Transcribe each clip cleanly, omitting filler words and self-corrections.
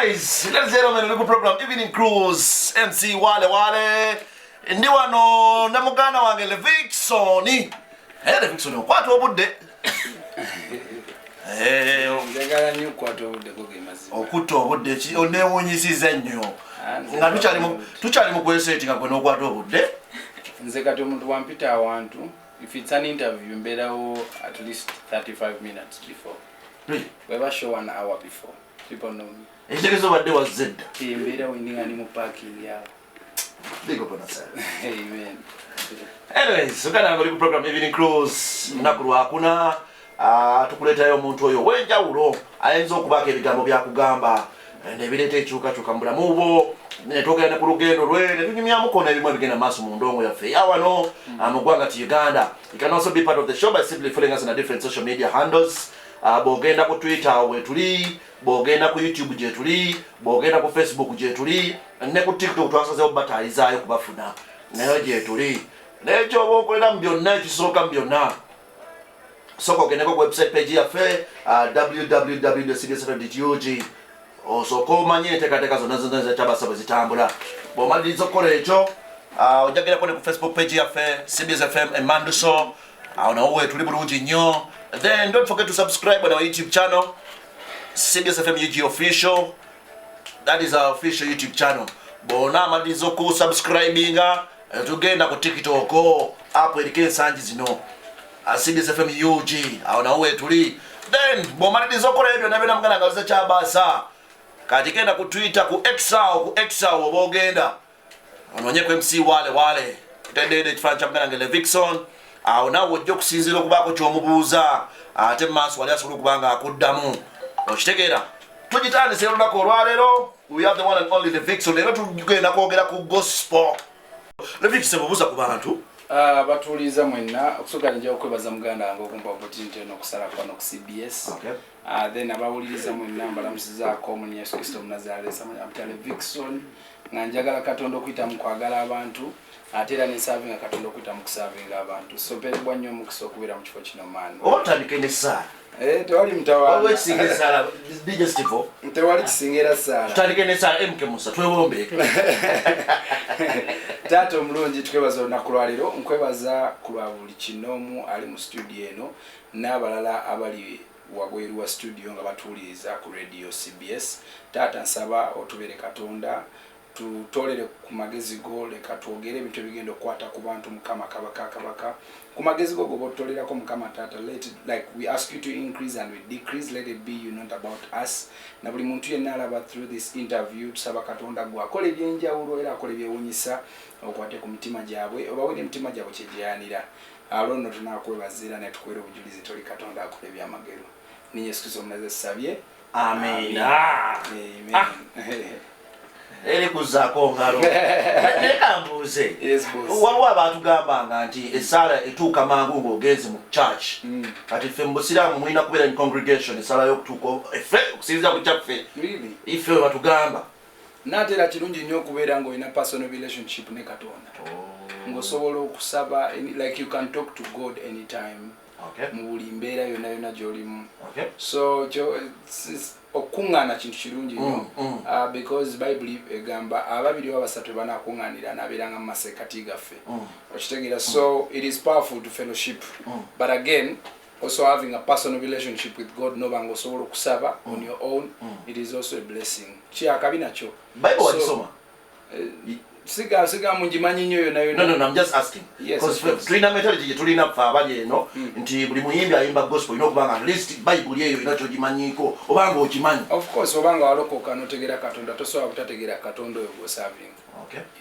Anyways, ladies and gentlemen, oli ku program Evening Cruise, MC Wale Wale. Ndi wano ne muganda wange Levixone. Levixone, okwata obudde. Njagala nnyo okukwata obudde, go ge mazima. Okutta obudde ki oneewuunyisiza nnyo. Ah, nze Nga tukyali mu nkwata obudde. Tukyali mu kwesetinga gwe n'okwata obudde. Nze kati omuntu wampita awantu, if it's an interview, mbeerawo at least 35 minutes before. Really? Weba show one hour before, people know me. Ekitegeeza obadde wazze dda. Eh, mbeerawo ndi nga ndi mu parking yawo. Big up on yourself. Amen. Anyways, muganda wange, oli ku program Evening Cruise, lunaku lwakuna. Tukuleetayo omuntu oyo ow'enjawulo ayinza okubaako ebigambo byakugamba nebireeta ekyukakyuka mu bulamu bwo, netwogera ne ku lugendo lwe, netunyumyamuko n'ebimu ebigenda maaso mu ndongo yaffe eya wano mu ggwanga ti Uganda. You can also be part of the show by simply following us on the different social media handles. Bw'ogenda ku Twitter wetuli, bw'ogenda ku YouTube gyetuli, bw'ogenda ku Facebook gyetuli, ne ku TikTok twasazeewo bataayizaayo kubafuna, nayo gyetuli. Naye kyoba okolera mu byonna, ekisooka mu byonna, sooka ogendeko ku website page yaffe, www.cbsfm.ug, osooke omanye enteekateeka zonna zonna ezakyabasa bwe zitambula. Bw'omaliriza okukola ekyo, ojja ne ku Facebook page yaffe, CBS FM Emanduso, awo nawo wetuli bulungi nnyo. Then don't forget to subscribe on our YouTube channel, CBS FM UG Official. That is our official YouTube channel. Bw'ona amaliriza okusubscribinga, tugenda ku TikTok app eriko ensangi zino, CBS FM UG, awo nawo wetuli. Then bw'omaliriza okukola ebyo byonna byonna, muganda nga luze kyabaasa, kati genda ku Twitter, ku X awo, ku X awo oba ogenda onoonye ku MC Wale Wale, tuteddeedde ekifaananyi kya muganda nge Levixone. Awo naawe ojja okusinziira okubaako kyomubuuza, ate mu maaso wali asobola okuba nga akuddamu. Okitegeera? Tugitandise olunaku olwaleero. We have the one and only Levixone. Leero tugenda kwogera ku gospel. Levixone, bubuuza ku bantu. Ah, batuuliza mwenna. Okusooka nja okwebaza muganda wange okumpa opportunity eno okusalako wano ku CBS. Ah, then abawuliriza mwenna mbalamusizaako mu Yesu Kristo omunazaalesa. Ampita Levixone, nga njagala Katonda okuyita mu kwagala abantu, ate era nenservinga Katonda okuyita mu kuservinga abantu. So mperebwa nnyo omukisa okubeera mu kifo kino, maani. Oba tutandike n'essaala? Eh, tewali Waliwo mutawaana. ekisinga essaala, DJ Stivo? Tewali kisinga era ssaala. Tutandike n'essaala. MK Musa, twewombeeke. Taata omulungi, tukwebaza olunaku lwaleero. Nkwebaza ku lwa buli kinoomu ali mu studio eno n'abalala abali wabweru wa studio nga batuwuliriza ku radio CBS. Taata, nsaba otubeere Katonda, tutolere ku magezi go. Leka twogere ebintu ebigenda okukwata ku bantu. Mukama Kabaka, Kabaka, ku magezi go goba otutolerako. Mukama Taata, let it, like we ask you to increase and we decrease. Let it be you, not about us. Na buli muntu yenna alaba through this interview, tusaba Katonda gwe akola ebyenjawulo era akola ebyewunyisa, okwate ku mitima gyabwe, obawe n'emitima gyabwe kyegyeyanira. Alwo nno tunakwebaza era netukwera obujulizi toli Katonda akola ebyamagero. Ni Yesu Kristo omunaze tusabye. Amiina. Amen. Eri kuzaako ngalo, naye kambuuze. Yes, boss. Waliwo abatugambanga nti essaala etuuka mangu ng'ogenze mu church. Kati ffe mu busiraamu mulina kubeera in congregation essaala y'okutuuka, effe okusinziira ku kyaffe. Really? Ife we batugamba. Naate era kirungi nnyo okubeera ng'olina personal relationship ne Katonda, ng'osobola okusaba like you can talk to God anytime, mu buli mbeera yonna yonna gy'olimu. So okukuŋŋaana kintu kirungi nnyo, because Bayibuli egamba ababiri oba basatu banakuŋŋaanira, n'abeeranga mu masekkati gaffe. Okitegeera? So it is powerful to fellowship, but again, also having a personal relationship with God, noba nga osobola okusaba on your own, it is also a blessing. Kyakabi nakyo. Bible So, wagisoma? Siga mungimanyi nnyo yonna yonna. No, I'm just asking. Yes, Because of course. tulina mentality gye tulina ffe abali eno nti buli muyimbi ayimba gospel olina okuba nga at least Bayibuli eyo olina kyogimanyiiko oba nga okimanyi. Of course, obanga walokoka notegeera Katonda, tosobola butategeera Katonda oyo gwoservinga.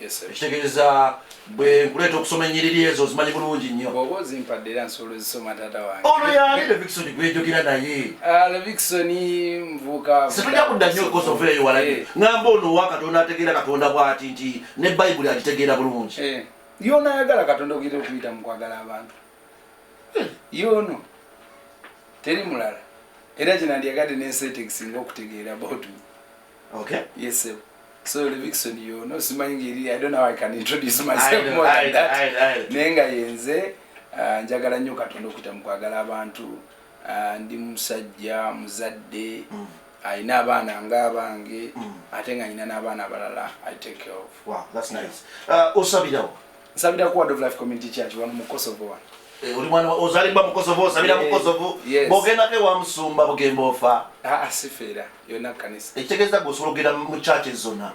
Yes, sir. Ekitegeeza bwe nkuleeta okusoma ennyiriri ezo ozimanyi bulungi nnyo. Bw'oba ozimpadde era nsobola ozisoma, taata wange. Ono yaali Levixone gwejogera naye? Ah, Levixone nvuka. Situjja kudda nnyo okosova eyo wala. Eh. Ŋŋamba ono owa Katonda ategeera Katonda bw'ati nti ne Bayibuli agitegeera bulungi. Eh, yono ayagala Katonda okuyita okuyita mu kwagala abantu, yono teri mulala. Era kyenandyagadde nensi esinga okutegeera about me. Yes, sir. So Levixone yono, simanyi ngeri, I don't know how I can introduce myself I know, more I than know, that. I know. Naye nga yenze, njagala nnyo Katonda okuyita mu kwagala abantu. Ndi musajja muzadde. Alina abaana ngaabange, ate nga nyina n'abaana abalala I take care of. Wow, that's nice. Osabirawo? Nsabira ku Word of Life Community Church wano mu Kosovo wano. Oli mwana ozalibwa mu Kosovo, osabira mu Kosovo? Yes. Bw'ogendako ewa musumba Bugembe ofa? Aa, sifeera yonna kanisa. Ekitegeeza gwe osobola okugenda mu churches zonna?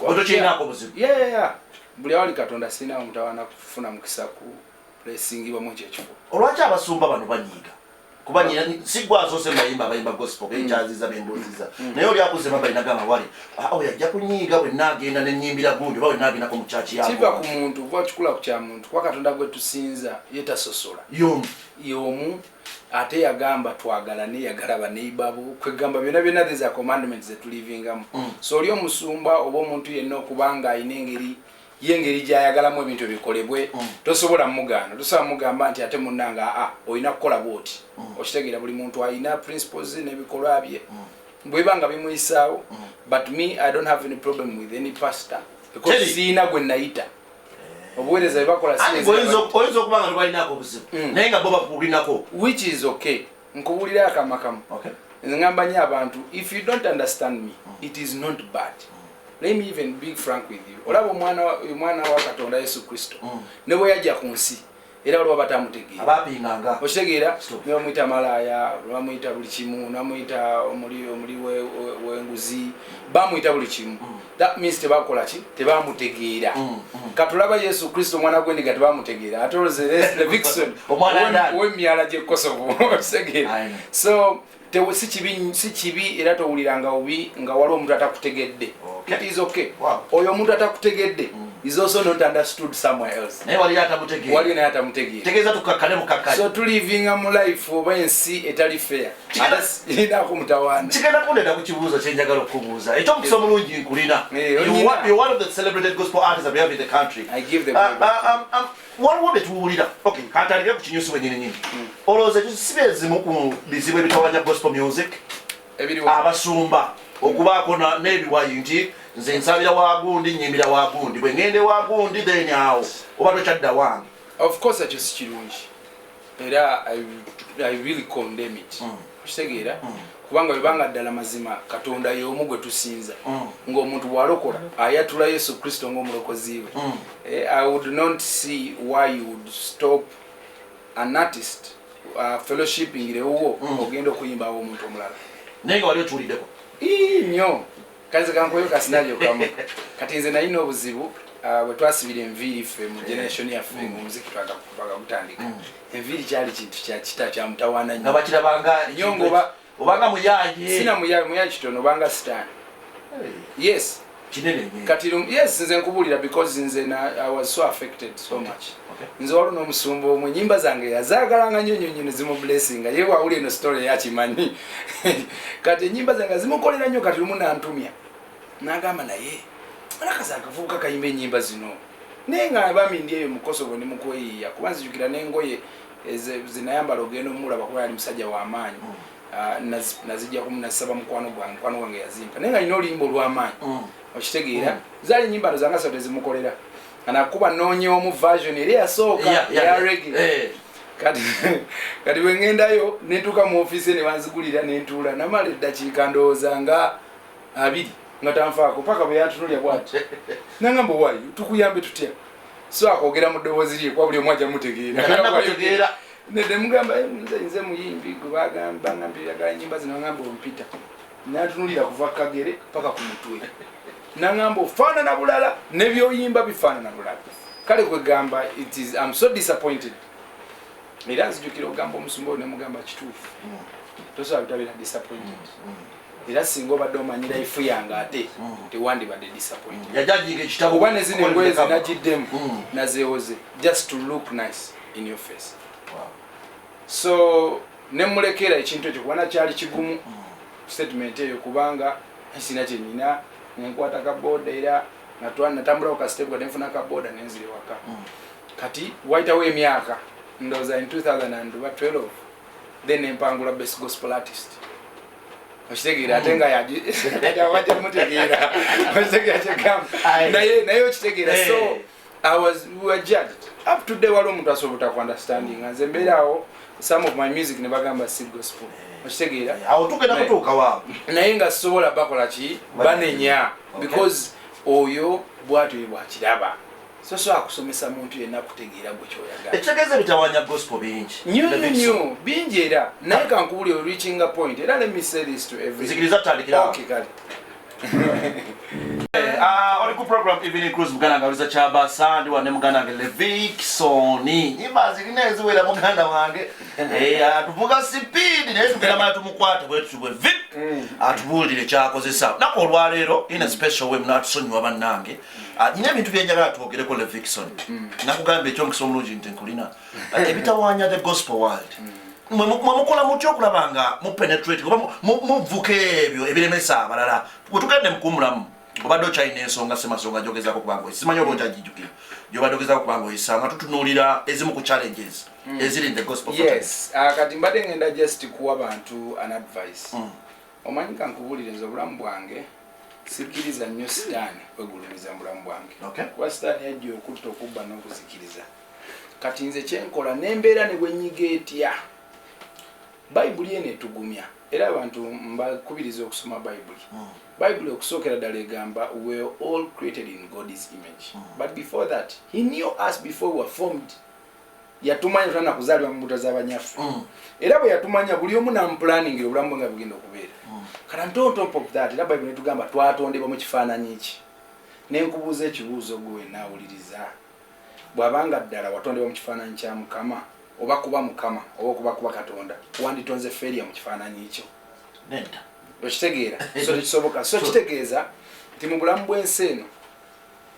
Otokirinako buzibu? Yeah. Buli awali Katonda sirinawo mutawaana kufuna mukisa ku blessingibwamu ekyo ekifo. Olwaki abasumba bano banyiiga? Kuba nyina si gwe asoose mayimba abayimba gospel benkyaziza, bembuuziza, naye oli akuze mabali nagamba wali, "Ah, oyo ajja kunyiiga bwe naagenda nenyimbira gundi oba bwe naagendako mu church." Kiva ku muntu kuba kikula ku kya muntu, kuba Katonda gwe tusinza ye tasosola. Yomu. Y'omu, ate yagamba twagalane, yagala baneiba bo, kwegamba byonna byonna, these are commandments zetulivingamu. So oli omusumba oba omuntu yenna okuba nga alina engeri yengeri gyayagalamu ebintu ebikolebwe, tosobola mugaana, tosobola mugamba nti ate munnanga aa olina kukola bwoti. Okitegeera, buli muntu alina principles n'ebikolwa bye bweba nga bimuyisaawo. But me, I don't have any problem with any pastor because Teri. siina gwe nayita obuweereza bwe bakola si Anti nze. oyinza okuba nga tobalinako obuzibu, naye nga bo bakulinako. Which is okay. Nkubuulira akamakamu. Nze ngamba nnyo abantu, if you don't understand me, it is not bad. Let me even be frank with you. Olaba omwana wa Katonda Yesu Kristo, ne bwe yajja ku nsi era waliwo batamutegeera. Abapinganga. Okitegeera? Stop. Nebamuyita malaaya, bamuyita buli kimu, namuyita omuli w'enguzi, bamuyita buli kimu. That means tebakola ki? Tebamutegeera. Katulaba Yesu Kristo omwana gwendiga tebamutegeera, ate olwoze Omwana ndani. ow'emyala gy'e Kosovo, okitegeera? I know. So si kibi, si kibi, era towuliranga bubi nga waliwo omuntu atakutegedde. It is okay. Oyo omuntu atakutegedde is also not understood somewhere else. Naye waliyo atamutegeera. Waliyo naye atamutegeera. Tegeeza tukakkane mukakkane. So tulivinga mu life oba ensi etali fair, ate sirinaako mutawaana. Kigenda kundeeta ku kibuuzo kyenjagala okukubuuza ekyomukisa omulungi nkulina. Onyina. You're one of the celebrated gospel artists that we have in the country. I give them glory. Waliwo bye tuwulira. Okay, katandike ku kinyusi wenyini nyini. Olowooza ekyo si byezimu ku bizibu ebitawanya gospel music? Ebiriwo? Abasumba okubaako n'ebiwayi nti nze nsabira wa gundi, nyimbira wa gundi, bwe ngende wa gundi then awo oba tokyadda wange. Of course ekyo si kirungi, era I really condemn it. Okitegeera? Kubanga webanga ddala mazima Katonda y'omu gwe tusinza, ng'omuntu bw'alokola ayatula Yesu Kristo ng'omulokozi we, I would not see why you would stop an artist fellowshipping ewuwo, ogenda okuyimbawo omuntu omulala. Naye nga wali okiwuliddeko? Ii, nnyo. Kanze kankoyo kasinario kamu. Kati nze nalina obuzibu, bwe twasibira enviiri ffe mu generation yaffe ng'omuziki twakagutandika, enviiri kyali kintu kya kita kya mutawaana nga nnyo. Bakirabanga Nnyo ng'oba- obanga muyaye. Sina muyaye, muyaye kitono, obanga sitaani, yes. Kinene nnyo. Kati yes, nze nkubuulira because nze I was so affected so much. Nze waliwo n'omusumba omwe enyimba zange yazaagalanga nnyo nnyo nnyo ne zimublessinga. Ye wawuli eno story yakimanyi. Kati enyimba zange zimukolera nnyo. Kati lumu nantumya nagamba, naye alakazi akavubuka kayimba enyimba zino, naye nga bami ndi eyo mukosovo ndi mukweyiiya, kuba nzijukira n'engoye zinayambala ogenda omulaba kuba yali musajja w'amaanyi. Ah, nazijjaku nasaba mukwano gwange, mukwano gwange yazimpa, naye nga nina oluyimba olw'amaanyi. Okitegeera? Zaali enyimba zange satu ezimukolera anakuba noonya omu version eri eyasooka eya reggae. Kati bwe ŋŋendayo nentuuka mu ofiisi ne banzigulira nentuula, namala eddakiika ndowooza nga 20 nga tanfaako, paka bwe yantunulya bwati nangamba, "Waayo tukuyambe tutya?" So akwogera mu ddoboozi lye kuba buli omu ajja mutegeera. Nga tannakutegeera. Nedde mugamba, "Eh, nze muyimbi gwe bagamba ngambye yagala enyimba zino." Ngamba ompita, nantunulira kuva kagere paka ku mutwe, nangamba, "Ofaanana bulala nebyoyimba bifaanana bulala." Kale kwegamba it is, I'm so disappointed. Era nzijukira okugamba omusumba oyo nemugamba, "Kituufu, tosobola butabeera disappointed, era singa obadde omanyi life yange ate tewandibadde disappointed." Yajajinga ekitabo. Oba nezino engoye zinagiddemu nazeewoze just to look nice in your face. So nemulekera ekintu ekyo kubana kyali kigumu, statement eyo, kubanga sina kyenina. Nenkwata ka boda era natambulako ka step kati nenfuna ka boda nenzira ewaka. Kati wayitawo emyaka ndowooza in 2012, then nempangula best gospel artist. Okitegeera? Ate nga wajja mutegeera, okitegeera kyegamba? Aye. Naye okitegeera? So Eh. We were judged. Up to date waliwo omuntu asobola obutakuunderstanding. Nze mbeeraawo, some of my music ne bagamba si gospel, okitegeera? Awo tugenda kutuuka waabwe. Naye nga sisobola bakola ki, banenya, because oyo bwatyo ye bwakiraba. So so akusomesa muntu yenna kutegeera gwe kyoyagala. Ekitegeeza ebitawanya gospel bingi. Nnyo nnyo nnyo, bingi era. Naye kankubuli, reaching a point, era let me say this to every Nzikiriza tutandikira awo. Okay, kale. Ah, oli ku program Evening Cruise, muganda wange Aluza Kyabasa, ndi wane muganda wange Leviksoni. Nyimba zirina eziwera muganda wange. Eh, atuvuga speed naye tugenda mala tumukwate bwe tutyo bwe vip, atubuulire kyakozesa naku olwaleero in a special way. Munatusonyiwa bannange. Ah, nina ebintu byenjagala twogereko. Levikson, nakugamba ekyomukisa omulungi nti nkulina. Ah, ebitawanya the gospel world, mwe mukola mutya okulaba nga mupenetrate oba muvuka ebyo ebiremesa abalala? Bwe tugende mukumulamu, obadde okyalina ensonga semasonga gyogezako kubanga simanyi oba okyagijjukira, gyobadde ogezako kubanga oyisa nga tutunuulira ezimu ku challenges eziri in the gospel fraternity. Yes, kati mbadde ngenda just kuwa bantu an advice. Omanyi, kankubuulire, nze obulamu bwange sikkiriza nnyo sitaani kwegulumiza mu bulamu bwange, kuba sitaani yajja okutta, okubba n'okuzikiriza. Kati nze kyenkola, nembeera ne bwenyiga etya, Bayibuli eno etugumya. Era abantu mbakubiriza okusoma Bayibuli. Bayibuli okusookera ddala egamba we are all created in God's image, but before that he knew us before we were formed. Yatumanya twana kuzaalibwa mu mbuto z'abanyaffe. Era bwe yatumanya, buli omu namupulaningira obulamu bwe nga bugenda okubeera. Kati on top of that, era Bayibuli netugamba twatondebwa mu kifaananyi ki. Nenkubuuza ekibuuzo, gwe wenna awuliriza, bw'abanga ddala watondebwa mu kifaananyi kya Mukama, oba kuba Mukama oba okuba kuba Katonda, wanditonze failure mu kifaananyi kyo? Nedda. Okitegeera? So tekisoboka. So kitegeeza nti mu bulamu bw'ensi eno,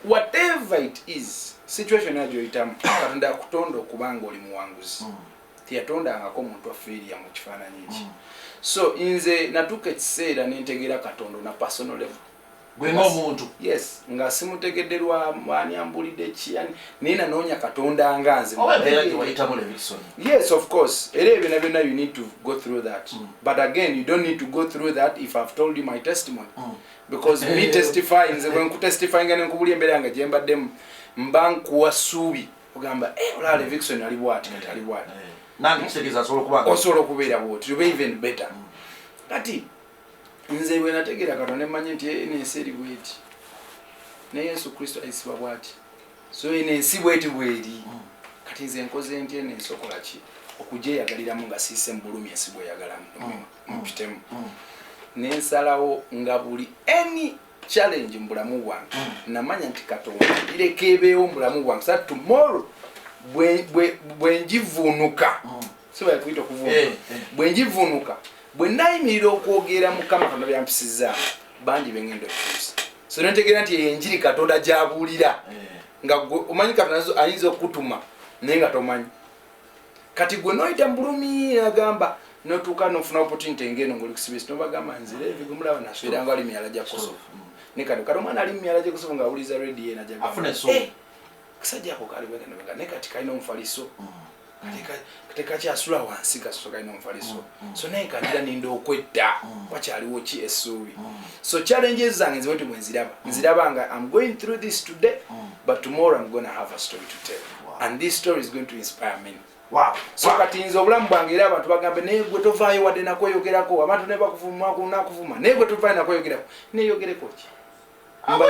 whatever it is, situation eyo gyoyitamu, Katonda akutonda okuba nga oli muwanguzi. Teyatondangako omuntu afailure mu kifaananyi ki. So nze natuuka ekiseera nentegeera Katonda on a personal level. Gwe ng'omuntu? Yes, nga simutegedde lwa ani ambulidde ki ani, naye nanoonya Katonda nga nze. Oba embeera gye wayitamu, Levikson? Yes, of course. Era ebyo na byonna, you need to go through that. But again, you don't need to go through that if I've told you my testimony, because me testify, nze bwe nkutestifyinga nenkubuli embeera yange gye mbaddemu, mba nkuwa ssuubi ogamba, "Eh, olaba Levikson ali bwati, kati ali bwati." Nange kitegeeza asobola okuba nga osobola okubeera bwoti oba even better. Kati nze bwe nategeera Katonda, nemmanyi nti, "Eh, eno ensi eri bweti, ne Yesu Kristo ayisibwa bwati, so eno ensi bweti bweri. Kati nze nkoze ntya eno ensi okola ki okugyeyagaliramu nga siise mu bulumi ensi bweyagalamu mpitemu?" Nensalawo nga buli any challenge mu bulamu bwange, namanya nti Katonda ireka ebeewo mu bulamu bwange, sa tomorrow bwe ngivuunuka, si bwekuyita okuvuunuka? Eh, eh. Bwe ngivuunuka, bwe nayimirira okwogera Mukama Katonda byampisizaamu, bangi bengenda okutuusa. So nentegeera nti eyo enjiri Katonda gyabuulira, nga gwe omanyi Katonda ayinza okukutuma naye nga tomanyi. Kati gwe noyita mu bulumi, agamba notuuka nofuna opportunity ngeno ngaoli kusibesi, nobagamba, "Nze Levi gumulaba, naswera nga ali myala gya Kosovo." Ne kati kati omwana ali mu myala gya Kosovo ng'awuliza radio ena, Afuna essuubi. "Eh, kasajja ako kali bwekano bwekano, naye kati kalina omufaliso, kati tekakyasula wansi, kasoso kalina omufaliso, so naye kanira ninda okwetta, wakyaliwo ki essuubi." So challenges zange nze bwenti bwe nziraba, nziraba nga I'm going through this today, but tomorrow I'm gonna have a story to tell, and this story is going to inspire many. So kati nze obulamu bwange, era abantu bagambe, "Naye gwe tovaayo wadde nakweyogerako." Abantu ne bakuvuma nakuvuma, "Naye gwe tovaayo nakweyogerako." Neyogereko ki?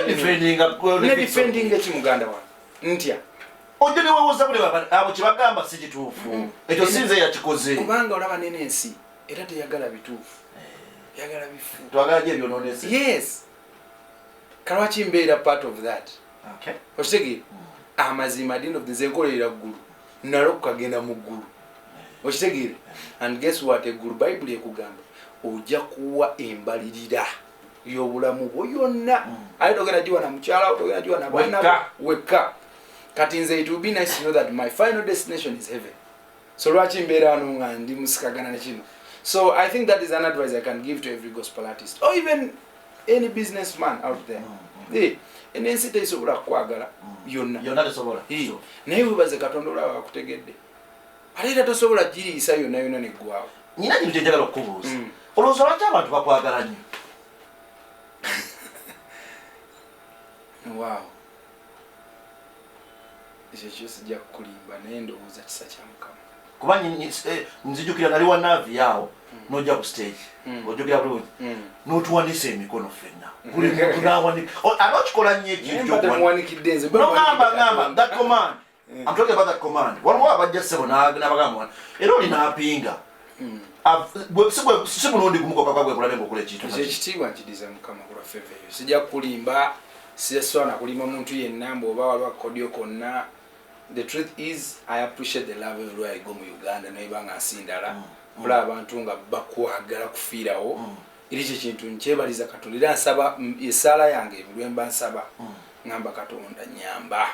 Defendinga. Ne defending eki, muganda wange? Ntya? Ojja newewoza buli abo kyebagamba si kituufu, ekyo si nze yakikoze. Kubanga olaba nene ensi era teyagala bituufu, yagala bifu. Twagala gyo ebyononese. Yes, kalwaki mbeera part of that? Okitegeera? Amazima, at the end of the, nze nkolerera ggulu, nalokoka genda mu ggulu, okitegeera? And guess what, eggulu Bayibuli ekugamba ojja kuwa embalirira y'obulamu bwo yonna, ate togenda giwa na mukyala wo, togenda giwa na baana bo. Wekka. Wekka. Kati nze it will be nice to know that my final destination is heaven. So lwaki mbeera wano nga ndi musikagana ne kino? So I think that is an advice I can give to every gospel artist or even any businessman out there. Eh, eno ensi tesobola kukwagala yonna. Yonna tesobola. Eh, naye webaze Katonda, olaba bakutegedde, ate era tosobola giriisa yonna yonna neggwawo. Nyina kintu kyenjagala okukubuuza. Olowooza lwaki abantu bakwagala nnyo? Wow. Ekyo kyo sijja kukulimba, naye ndowooza kisa kya Mukama. Kuba nzijukira nali wa Naavi awo, nojja ku stage, ojjukira bulungi, n'otuwanisa emikono ffenna, buli muntu n'awanika. Ate okikola nnyo ekintu ky'okuwanika. Temuwanikidde nze. No, ngamba that command, I'm talking about that command. Waliwo abajja, ssebo, n'abagamba era oli n'apinga. Si mulundi gumu gwokka gwe kulabe ng'okola ekintu. Ekyo ekitiibwa nkidiza Mukama ku lwa favour eyo. Sijja kukulimba, sisobola nakulimba muntu yenna mbu oba waliwo akakodyo konna. The truth is, I appreciate the love everywhere I go mu Uganda, naye nga nsi ndala kulaba abantu nga bakwagala kufiirawo. Eri kyo kintu nkyebaliza Katonda, era nsaba essaala yange lwemba nsaba, ngamba Katonda, nyamba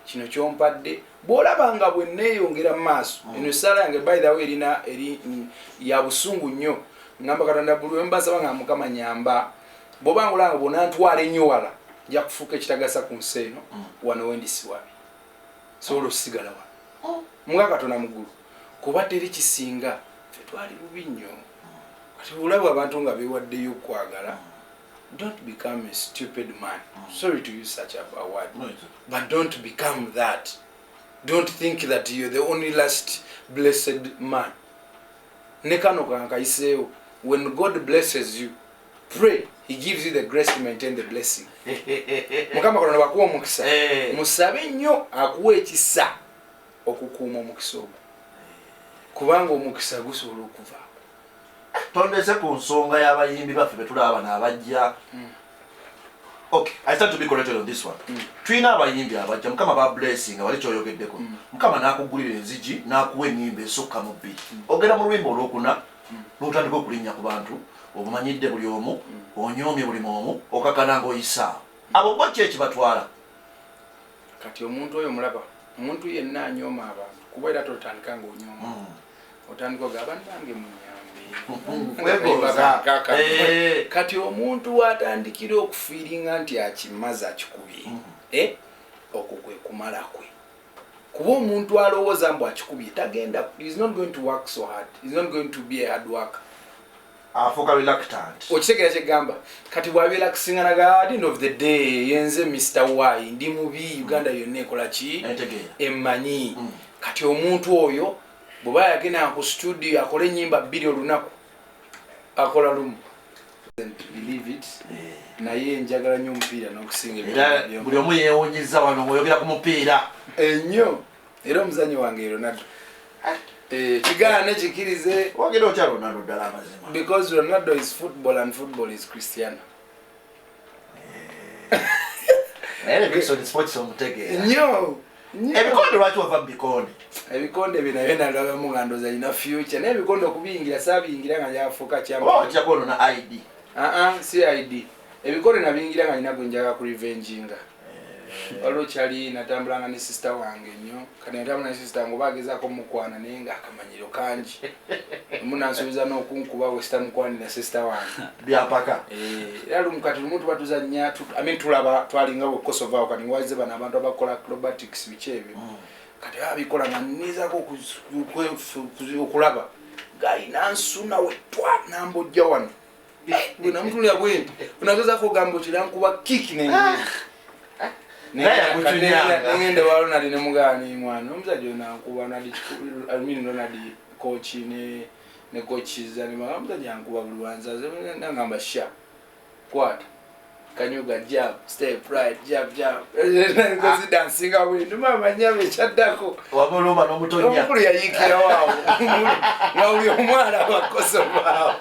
kino kyompadde, bw'olaba nga bwe neeyongera mu maaso. Eno essaala yange, by the way, erina eri ya busungu nnyo. Ngamba Katonda buli lwemba nsaba nga, Mukama nyamba, bw'oba nga olaba nga bw'onantwala ennyo wala, nja kufuuka ekitagasa ku nsi eno. Wano wendi siwabi, sobola okusigala wano nga Katonda mu ggulu, kuba teri kisinga. Ffe twali bubi nnyo. Kati olaba abantu nga bewaddeyo okwagala. Don't become a stupid man. Sorry to use such a word. No, it's okay. But don't become that. Don't think that you're the only last blessed man. Ne kano kankayiseewo, when God blesses you, pray he gives you the grace to maintain the blessing. Mukama Katonda bakuwa omukisa, musabe nnyo akuwa ekisa okukuuma omukisa ogwo, kubanga omukisa gusobola okuvaako. Tondeze ku nsonga y'abayimbi baffe betulaba bano abajja. Okay, I stand to be corrected on this one. Tulina abayimbi abajja, Mukama ba blessing, wali kyoyogeddeko, Mukama n'akuggulira enzigi, n'akuwa ennyimba esukka mu bbiri. Ogenda mu luyimba olwokuna n'otandika okulinnya ku bantu obumanyidde buli omu, onyoomye buli omu, okakana ng'oyisaawo. Abo bo ki ekibatwala? Kati omuntu oyo mulaba, omuntu yenna anyooma abantu, kuba era totandika ngaonyooma, otandika ogamba, "Bannange munyambe." Weegoza. Kati omuntu watandikira okufeelinga nti akimaze, akikubye, okwo kwe kumala kwe, kuba omuntu alowooza mbu akikubye tagenda, is not going to work so hard, is not going to be a hard worker. Afuuka reluctant. Okitegeera kyegamba? Kati bwabeera kusinganaga, at the end of the day, yenze Mr Y, ndi mubi, Uganda yonna ekola ki? Entegeera. Emmanyi. Kati omuntu oyo bweba yagenda ku studio akole enyimba 2 olunaku, akola lumu. Believe it, naye njagala nnyo omupiira n'okusinga era ebintu. Buli omu yeewunyizza wano ng'oyogera ku mupiira. Ennyo, era omuzanyi wange Ronaldo. Kigaane kikirize. Wagenda otya Ronaldo ddala amazima? Because Ronaldo is football and football is Cristiano. Naye Levixone sports omutegeera. Nnyo nnyo. Ebikonde, lwaki wava mu bikonde? Ebikonde bino nabyo nalabamu nga ndooza lina future, naye ebikonde okubiyingira saabiyingira nga njafuuka oba kyama. wajja kwonona ID? Aa, si ID. Ebikonde nabiyingira nga nina gwe njagala ku revenginga. Waliwo kyali natambulanga ne sister wange nnyo. Kati natambula ne sister wange, oba agezaako mukwana, naye nga akamanyiro kangi, omu nansuubiza n'okunkuba bwe sitamukwanira sister wange. Byapaka. Era lumu, kati lumu tuba tuzanya, I mean, tulaba twalinga bwe Kosovo awo. Kati ngwaze bano abantu abakola acrobatics, biki ebyo, kati babikola nga nnezaako okulaba galina nsuna wetwa nambojja wano. Bwe namutulira bwenti, bwenagezaako ogamba okirankuba kick. Naye yakucunyanga. Nengenda wa Ronald nemugamba, "Ni mwana omusajja ono ankuba." Ronald I mean, Ronald coach ne coachiza ne omusajja ankuba buli wanzaze. Nangamba, "Sha kwata kanyuga, jab, step right, jab, jab." Ngozi dansinga bwintu, mama nyama ekyaddako. Wamuluma n'omutonya. Omukulu yayiikirawo awo nga buli omwana bakosovaawo.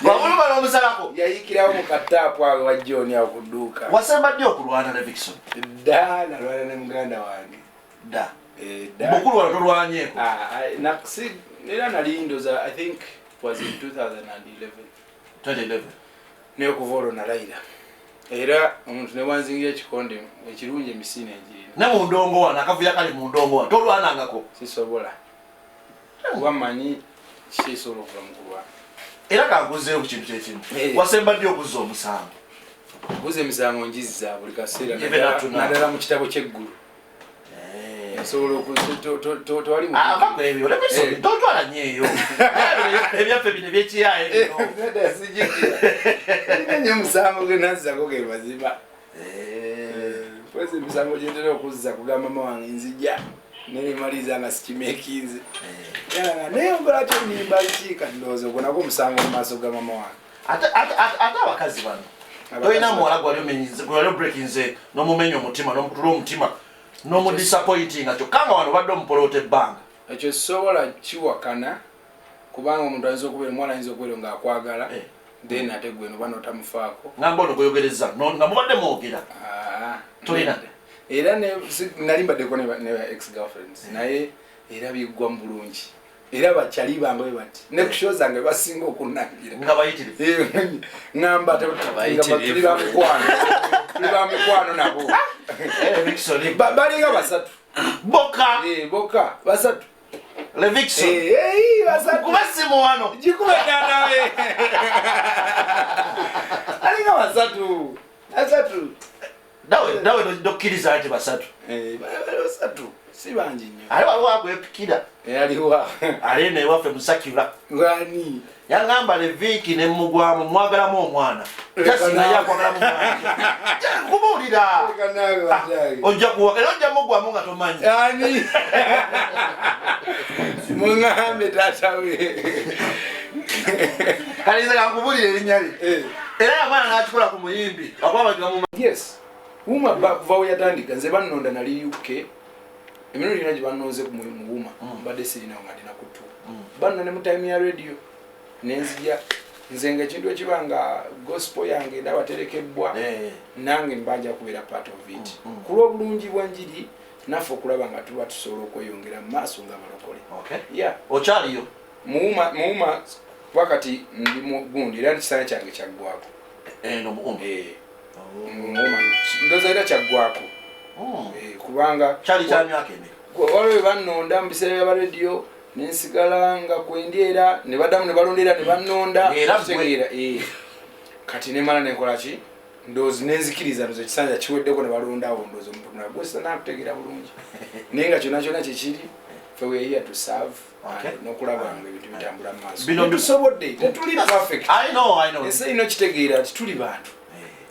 Wamuluma n'omusalako. Yayiikirawo mu kataapu awo wa John awo ku dduuka. Wasemba ddi okulwana, Levixone? Dda nalwana ne muganda wange. Dda? Dda. Mukulu wano tolwanyeeko? Ah, era nali ndoza, I think was in 2011. 2011. Naye okuva olwo nalayira, era omuntu ne bwanzingira ekikonde ekirungi, emisiina egirina. Ne mu ndongo wano, akavuyo kali mu ndongo wano, tolwanangako? Sisobola, kuba manyi kisobola okuva mu kulwana. Era kankuzeeyo ku kintu kyekimu. Wasemba ddi okuzza omusango? Buza emisango njizza buli kaseera. Even up to now. Naddala mu kitabo ky'eggulu nsobola tewali Ava ku ebyo, Levixone, totwala nnyo eyo ebyaffe bino ebyekiyaye bino. Nedda, sijjukira. Nina nnyo omusango gwe nazzako ge mazima. Kwezi emisango gyentera okuzza kugamba mama wange nzija nenemaliza nga sikimekinze eh. Naye okola kyo nimba ki kati ndowooza ogwo nagwo omusango mu maaso ga mama wange. Ate abakazi bano tolina muwala gwali obreakinze n'omumenya omutima n'omukutula omutima n'omudisappointinga kyokka nga wano obadde omupoloota ebbanga. Ekyo sisobola kiwakana kubanga omuntu ayinza okubeera omwana ayinza okubeera nga akwagala eh. Then ate gwe noba notamufaako ngamba ono gweyogereza nga mubadde mwogera ah, tolina era nali mbaddeko ne ex girlfriends eh. Naye era biggwa mu bulungi era bakyali bange bwe bati ne ku show zange basinga okunnangira nga bayitirivu eh, ngamba tuli ba mikwano tuli ba mikwano nabo balinga basatu boka boka basatu Levixon. Eh, eh, basatu. Kuba simu wano. Gikube dada we. Alinga basatu. Basatu. Dawe dawe dokkiriza nti basatu. Eh, basatu. Si bangi nnyo. Ali waliwo akwepikira. Eh, aliwa. Ali eno ewaffe musakira. Ngani? Yangamba Leviki ne mugwamu mwagalamu omwana. Just naye akwagalamu omwana. Kubuulira. Ah, ojja kuwa era ojja mugwamu nga tomanyi. Ani? Muŋŋambe taata we. Kale nze kankubuulire erinnya lye. Eh. Era yamwana n'akikola ku muyimbi. Akuba abantu bamumanyi. Yes. Wuma ba kuva we yatandika nze bannonda nali UK. Emirundi gyonna gye bannonze mu Wuma mbadde sirinawo nga ndina kutu. Banno ne mu time ya radio nenzija nze nga ekintu ekiba nga gospel yange ndaba terekebbwa eh. Nange mba nja kubeera part of it ku lw'obulungi bw'enjiri naffe okulaba nga tuba tusobola okweyongera mu maaso nga abalokole. Yeah. Okyaliyo muwuma kuba kati ndi mu gundi era ekisanja kyange kyaggwako eno muwuma eh. Muwuma ndowooza era kyaggwako kubanga kyali kya myaka emeka waliwo bwe bannonda mu biseera bya barediyo nensigala nga kwendi era ne baddamu ne balonda era ne bannonda kitegeera eh. Kati nemala nenkola ki ndowooza nenzikiriza ndowooza ekisanja kiweddeko ne balondawo ndowooza omuntu nagwe sinakutegeera bulungi naye nga kyonna kyonna kyekiri ffe we are here to serve n'okulaba nga ebintu bitambula mu maaso Bino tusobodde tetuli perfect. I know, I know. Ensi erina okitegeera nti tuli bantu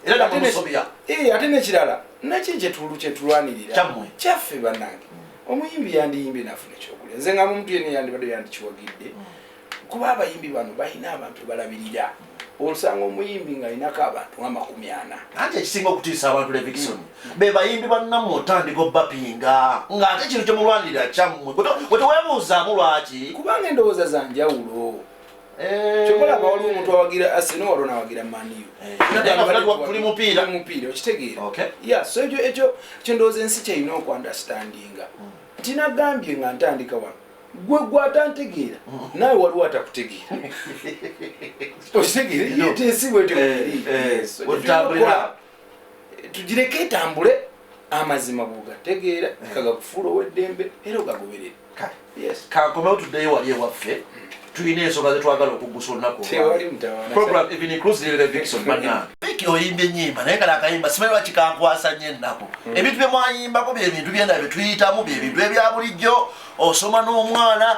eh. Era namusobya. Eh, ate n'ekirala naki kyetulwanirira Kyammwe. Kyaffe bannange omuyimbi yandiyimbye nafuna ekyokulya nze nga omuntu yenna yandibadde yandikiwagidde kuba abayimbi bano balina abantu balabirira osanga omuyimbi ng'alinako abantu nga 40. Anti ekisinga okutiisa abantu Levixon be bayimbi bannammwe otandika obbapinga ng'ate ekintu kyemulwanirira kyammwe gwe teweebuuzaamu lwaki kubanga endowooza za njawulo Eh. Kyobalaba waliwo omuntu awagira Arsenal waliwo n'awagira Man U. Eh. Naye nga tuli mupiira. Tuli mupiira okitegeera. Okay. Yeah, so ekyo ekyo ekyo ndowooza ensi kyerina okuunderstandinga nti nagambye nga ntandika wano gwe gwe atantegeera naawe waliwo atakutegeera okitegeera No. ye ensi bwetyo Eh, bweri. eh, Yes. So wetutambulira. tulina okukola, tugireke etambule amazima bw'ogategeera kagakufuula ow'eddembe era ogagoberere. Kale. Yes. Kankomewo tuddeyo wali ewaffe tulina ensonga zetwagala okuggusa olunaku Tewali mutawaana. Program Evening Cruise ne Levixon bannange. Vicky oyimbye ennyimba naye kale akayimba simanyi lwaki kankwasa nnyo ennaku. Ebintu bye mwayimbako bye bintu byenda bye tuyitamu bye bintu ebya bulijjo osoma n'omwana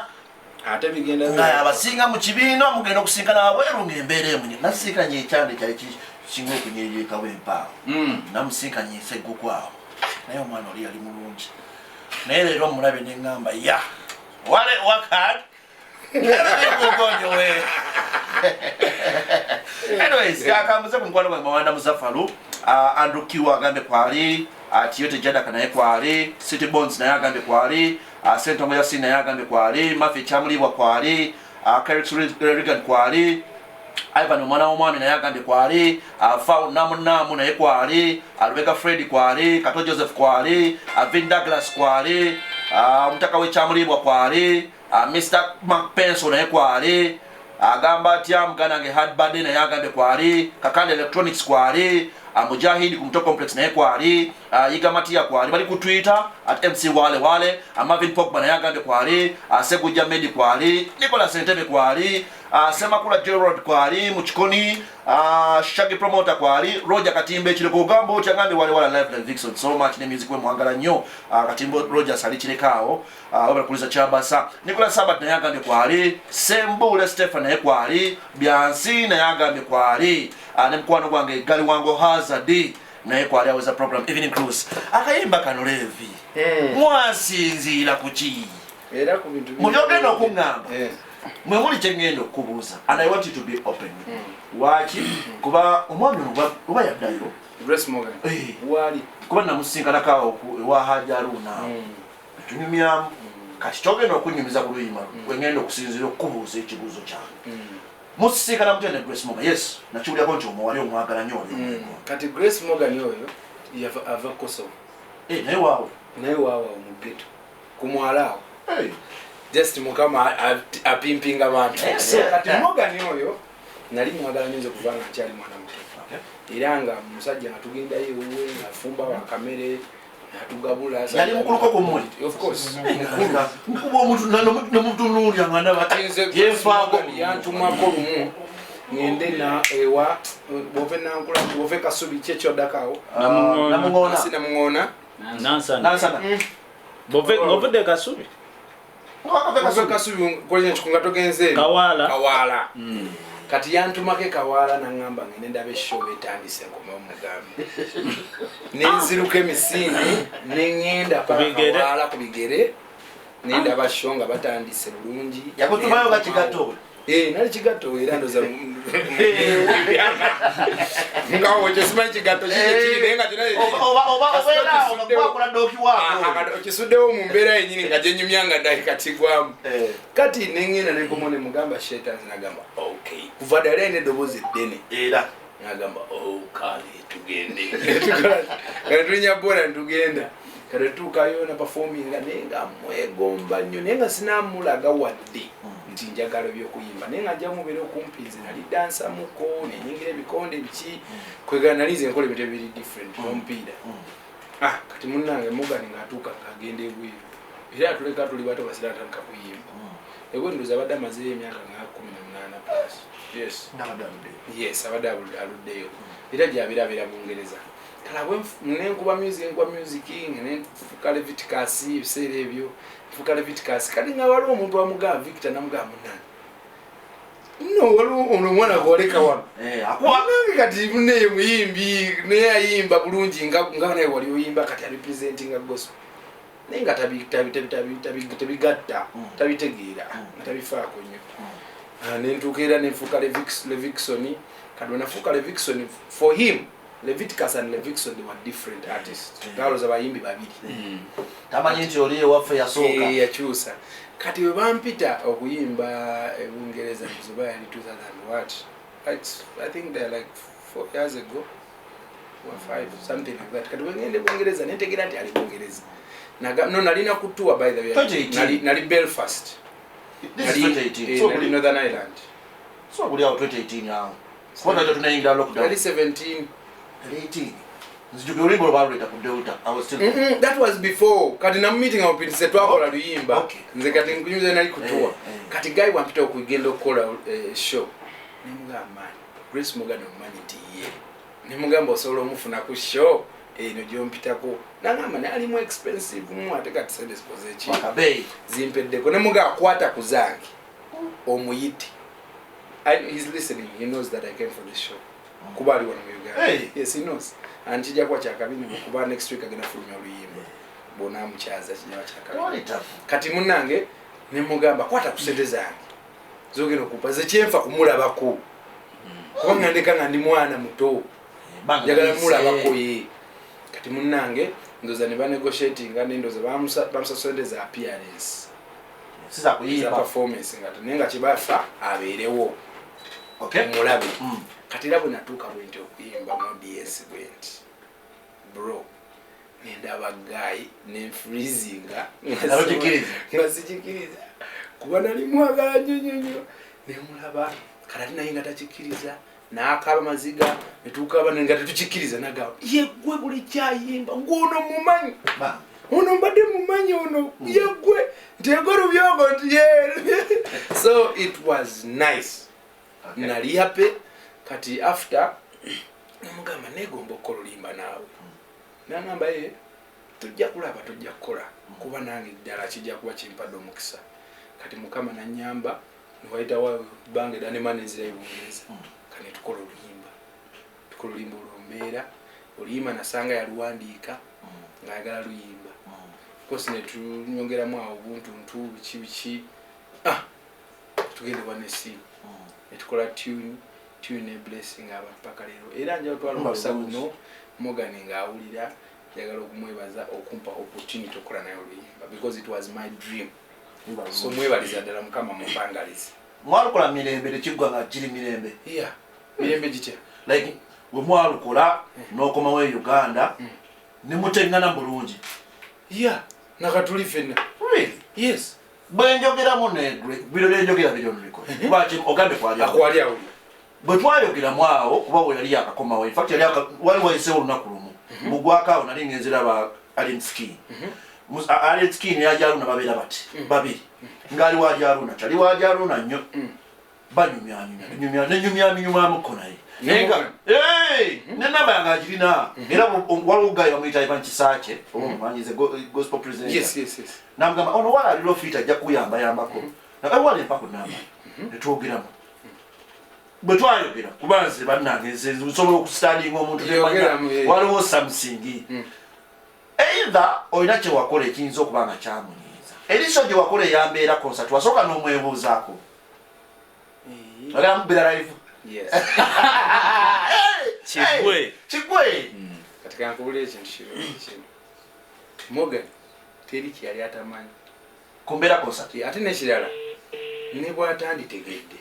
ate bigenda nga abasinga mu kibiina mugenda okusinkana wabweru ng'embeera emunye nasinkanye ekyanda ekyali kisinga okunyiririrekawo empaawo namusinkanye ensegguku awo naye omwana oli yali mulungi naye leero omulabe ne ŋŋamba ya wale wakad ngonyowe. Anyways, akambuze ku mukwano gwange Mawanda Muzafalu, Andrew Q agambye kwali, Tiyote Jadaka naye kwali, City Bonds naye agambye kwali, Sentongo Yasin naye agambye kwali, Mafi Chamulibwa kwali, Kerix Regan kwali, Ivan omwana w'omwami naye agambye kwali, Fau Namu Namu naye kwali, Lubega Fred kwali, Kato Joseph kwali, Vin Douglas kwali, Omutaka w'Ekyamulibwa kwali, Mr Mark Pencil naye kwali, agamba atya muganda wange Hard Body naye agambye kwali, Kakande Electronics kwali, Mujahid ku Muto Complex naye kwali, Yiga Matia kwali, bali ku Twitter at MC Wale Wale, Marvin Pogba naye agambye kwali, Segujja Medi kwali, Nicholas Entebbe kwali, Semakula Gerald kwali, Muchikoni, Shaggy Promoter kwali, Roger Katimba ekireko ogamba otya agambye Wale Wale live Levixon so much ne music we mwagala nnyo, Katimba Rogers ali kirekaawo, wabula kuliza Kyabasa, Nicholas Sabat naye agambye kwali, Sembule Stephen naye kwali, Byansi naye agambye kwali, ne mukwano gwange Galiwango Hazard Naye kwali aweza program Evening Cruise. Akayimba kano Levi, mwasinziira ku ki? Era ku bintu Mu byogenda okuŋŋamba, mwe muli kye ŋŋenda okubuuza, and I want you to be open with me. Lwaki? Kuba omwami ono oba yaddayo? Grace Morgan. Wali. Kuba namusinkanako awo ewa Haji Aruna awo, tunyumyamu. Kati kyogenda okunyumiza ku luyimba lwo, we ŋŋenda okusinziira okukubuuza ekibuuzo kyange. Musisinkana mutya ne Grace Morgan? Yes, nakiwulyako nti omwo wali omwagala nnyo, wali omwegomba. Kati Grace Morgan oyo ava Kosovo. Eh, naye waawe. Naye waawe awo mu ghetto, ku mwala awo. Hey. Just Mukama apimpinga bantu. So kati Morgan oyo nali mwagala nnyo nze kuva nga nkyali mwana muto. Era nga musajja nga tugendayo ewuwe, ng'afumba wakamere, natugabula. Yali mukuluko ku mmwe? Of course. Mukulu. Nkuba omuntu nemutunuulira nga ndaba Nze yenfaako. Morgan yantumako lumu ngende na ewa bwove Nankula, bwove Kasubi, ki ekyoddako awo? Ah, Namuŋoona. Si Namuŋoona. Nansana. Nansana. Ng'ovudde Kasubi. Ng'ovudde Kasubi. Kasubi. Kasubi kolenya nkikunga togenze eno. Kawaala. Kawaala. Kati yantumako e Kawaala n'aŋŋamba ngende ndabe show betandise nkomewo mugambe. Nenziruka emisinde ne ŋŋenda paka Ku bigere. Kawaala ku bigere, ne ndaba show nga batandise bulungi. Yakutumayo nga kigatto? Eh, nali kigatto era ndoza nga ekyo simanyi kigatto kiki kiri, naye nga kyonna Oba obeera awo nga Kasita gwakola dooki waako. Aha, kati okisuddewo mu mbeera yennyini nga gyenyumya nga ddakika kigwamu. Kati neŋŋenda nenkomawo ne mugamba Shetans, nagamba okay, kuva ddala alina eddoboozi eddene. Era nagamba oh, kale tugende. Kati tulinya boda netugenda, kati tutuukayo na performinga, naye nga mwegomba nnyo, naye nga sinamulaga wadde nti njagala ebyokuyimba, naye nga nja mubeera okumpi. Nze nali dansamuko, nenyingira ebikonde biki, kwegala nali nze nkola ebintu ebiri different n'omupiira. Ah, kati munnange Morgan ng'atuuka ng'agenda ebweru, era atuleka tuli bato, basira atandika kuyimba ebweru. Ndowooza abadde amazeeyo emyaka nga 18 plus. Yes. Ngabadde aluddeyo. Yes, abadde aluddeyo, era gyabeera abeera Bungereza. Kala nenkuba music, nkuba music, nenfuka Leviticus. Ebiseera ebyo nfuka Leviticus. Kati nga waliwo omuntu amugamba Victor, namugamba munange, no waliwo ono omwana gwoleka wano. Eh, akuwa. Munange kati muneyo muyimbi, naye ayimba bulungi nga naye wali oyimba, kati arepresentinga gospel, naye nga tebigatta, tabitegeera, nga tabifaako nnyo. Ah, nentuuka era nenfuuka Levixone. Kati wenafuuka Levixone, for him Leviticus and Levixone, they were different artists. Galoza bayimbi babiri. Tamanyi nti oli ewaffe yasooka. Eh, yakyusa. Kati we bampita okuyimba e Bungereza, nzoba yali 2000 what, I think they're like 4 years ago or five, something like that. Kati wengende Bungereza nentegeera nti ali Bungereza. No, nalina ku tour, by the way. 2018. Nali Belfast. This is Nali, 2018. eh, So nali Northern Ireland. So buli awo 2018 awo kuba twali tunayingira lockdown. Nali 17. 18. Nzijukira oluyimba olwaluleeta ku Delta. I was still That was before. Kati na meeting awupitise twakola luyimba. Nze kati nkunyumiza nali ku tour. Kati guy wampita okugenda okukola show, nemugamba man, Grace Morgan omumanyi? Nti ye. Nemugamba osobola omufuna ku show eno gyompitako? Nagamba naye alimu expensive mu, ate kati sente zikoze ki? Wakabeeyi. Zimpeddeko. Nemugamba kwata ku zange omuyite. He's listening, he knows that I came for this show kuba ali wano mu Uganda. Hey. Yes, he knows, and kijja kuba kyakabi kuba next week agenda fulumya oluyimba, bwonamukyaza kijja kuba kyakabi. Tewali tabu. Kati munange nemugamba kwata ku sente zange zogenda okupa zekyenfa kumulabako, kubanga ndeka nga ndi mwana muto, Banga njagala liise. mulabako ye. Kati munange ndoza ne banegotiatinga, nendoza bamusa sente za appearance, Si za za kuyimba. performance, nga naye nga kibafa abeerewo omulabe. Kati era bwe natuuka bwe nti okuyimba mu audience bwe nti, bro, nendaba guy nenfreezinga. Nga tokikiriza. Nga sikikiriza kuba nali mwagala nnyo nnyo nnyo. Nemulaba kati ate naye nga takikiriza, n'akaaba maziga, netuukaba nga tetukikiriza. Nagamba yeggwe buli kyayimba ng'ono mumanyi, ono mbadde mumanyi, ono yeggwe nti ego Lubyogo, nti ye. So it was nice. Nali happy. Kati after namugamba negomba okukola oluyimba naawe. Nagamba ye tujja kulaba, tujja kukola, kuba nange ddala kijja kuba kimpadde omukisa. Kati Mukama nanyamba, newayitawo ebbanga era nemana enzira y'Obungereza. Kati netukola oluyimba, tukola oluyimba olwo Mbeera. Oluyimba nasanga yaluwandiika ng'ayagala luyimba. Course netunyongeramu awo buntuntu biki biki, ah, tugende wa Nessim netukola tune tune ne blessing abantu paka leero. Era nja otwala omukisa guno, Morgan ng'awulira, njagala okumwebaza okumpa opportunity okukola naye oluyimba because it was my dream. So mwebaliza ddala, Mukama mumpangalize. Mwalukola mirembe, tekiggwa nga kiri mirembe? Yeah, mirembe gitya? Like we mwalukola n'okomawo e Uganda ne muteŋŋana bulungi? Yeah, nakatuli fenna. Really? Yes. Bwe njogeramu ne biro byenjogera biri on record. Lwaki ogambe kwali awo? Akwali awulira. Bwe twayogeramu awo, kuba we yali yakakomawo, in fact yali wali wayiseewo olunaku lumu mugwako awo, nali ngenzeraba Alien Skin. Alien Skin yajaluna babeera bati babiri, ngaali wajaluna kyali wajaluna nnyo, banyumyanyumya, tunyumya nenyumyaminyumwamuko naye. Naye nga Hey! Nenamba yange agirina era waliwo guy bamuyita Ivan Kisaakye, oba omumanyize, gospel presenter. Yes. Namugamba ono wala ali lofit ajja kuyambayambako wala empa ku namba netwogeramu. Bwe twayogera, kuba nze bannange nze nsobola okustandinga omuntu temanya. Yogeramu, eh. Waliwo something, either olina kyewakola ekiyinza okuba nga kyamunyiiza, eriso gye wakola eyambeera concert wasooka n'omwebuuzaako agala mubbira live. Yes. Kigwe. Kigwe. Kati kankubulira ekintu kirungi kino, Morgan teri kyeyali atamanyi. Ku mbeera concert. Ate nekirala, ne bw'atanditegedde,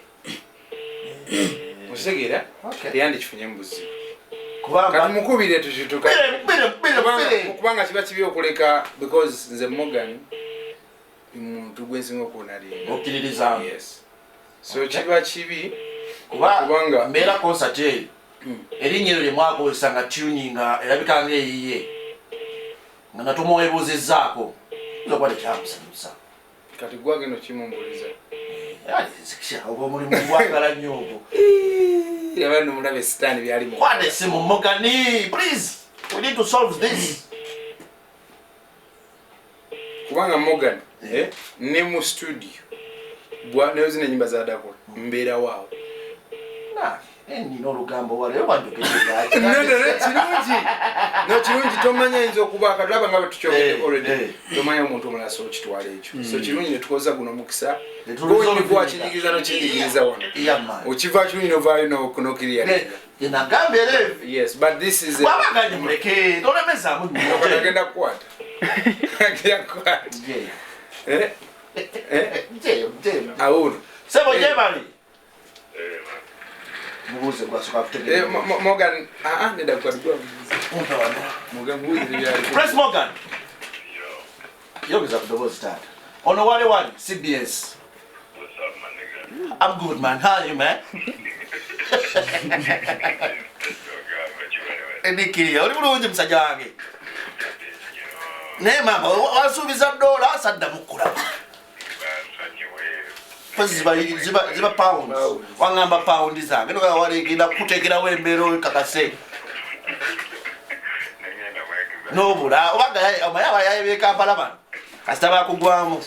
okitegeera? Okay. Teyandikifunye mu buzibu. Kubanga Kati mukubire tukituka. Mukubire, mukubire, mukubire. Kubanga kiba kibi okuleka because nze Morgan muntu gwensinga okunalinga. Okkiririzaamu. Yes, so kiba kibi kuba kubanga mbeera concert eyo, erinnya eryo lye mwakozesa nga tuning nga erabika nga eyiye nga natomwebuuzizzaako, oyinza okuba tekyamusanyusa. Kati gwagenda okimumbuliza. Ogwo omulimu gwagala nnyo ogwo. Aba nomulaba sitaani byalimu. Kwata essimu, Morgan, please, we need to solve this. Kubanga Morgan, eh, ne mu studio nezina enyimba zadakola mbeerawo awo. Nina olugambo waleero wanjogedde. No, no, no, kirungi, no, kirungi. Tomanya ayinza okuba katulaba nga bwetukyogedde already. Tomanya omuntu omulala so okitwala ekyo, so kirungi netukozesa guno omukisa. Gwakinyigiriza nokinyigiriza wano. Yeah, man. Okiva kirungi novaayo nokiriya. Nagamba era Yes, but this is bwabaganye muleke tolemezaamu nnyo. Agenda kukwata, agenda kukwata. Eh? Eh? Awuno. Sebo, gyebali, mubuuze gwasooka kutegeera. Morgan, ah ah, neda kwa gwa. Mumpe wano. Morgan, mubuuze byali. Prince Morgan, yogeza ku ddoboozi taata. Ono wale wali CBS. What's up, my nigga? I'm good, man. How are you, man? Oh, God, what you anyway? Nikiriya oli bulungi musajja wange, naye maama wasuubiza dola saddamu kulaba. Mpozi ziba pounds, waŋŋamba paundi zange nogaa walegenda kukuteekerawo embeera okakase n'obula obanga omanyi abayaye b'e Kampala bano kasita bakugwamu.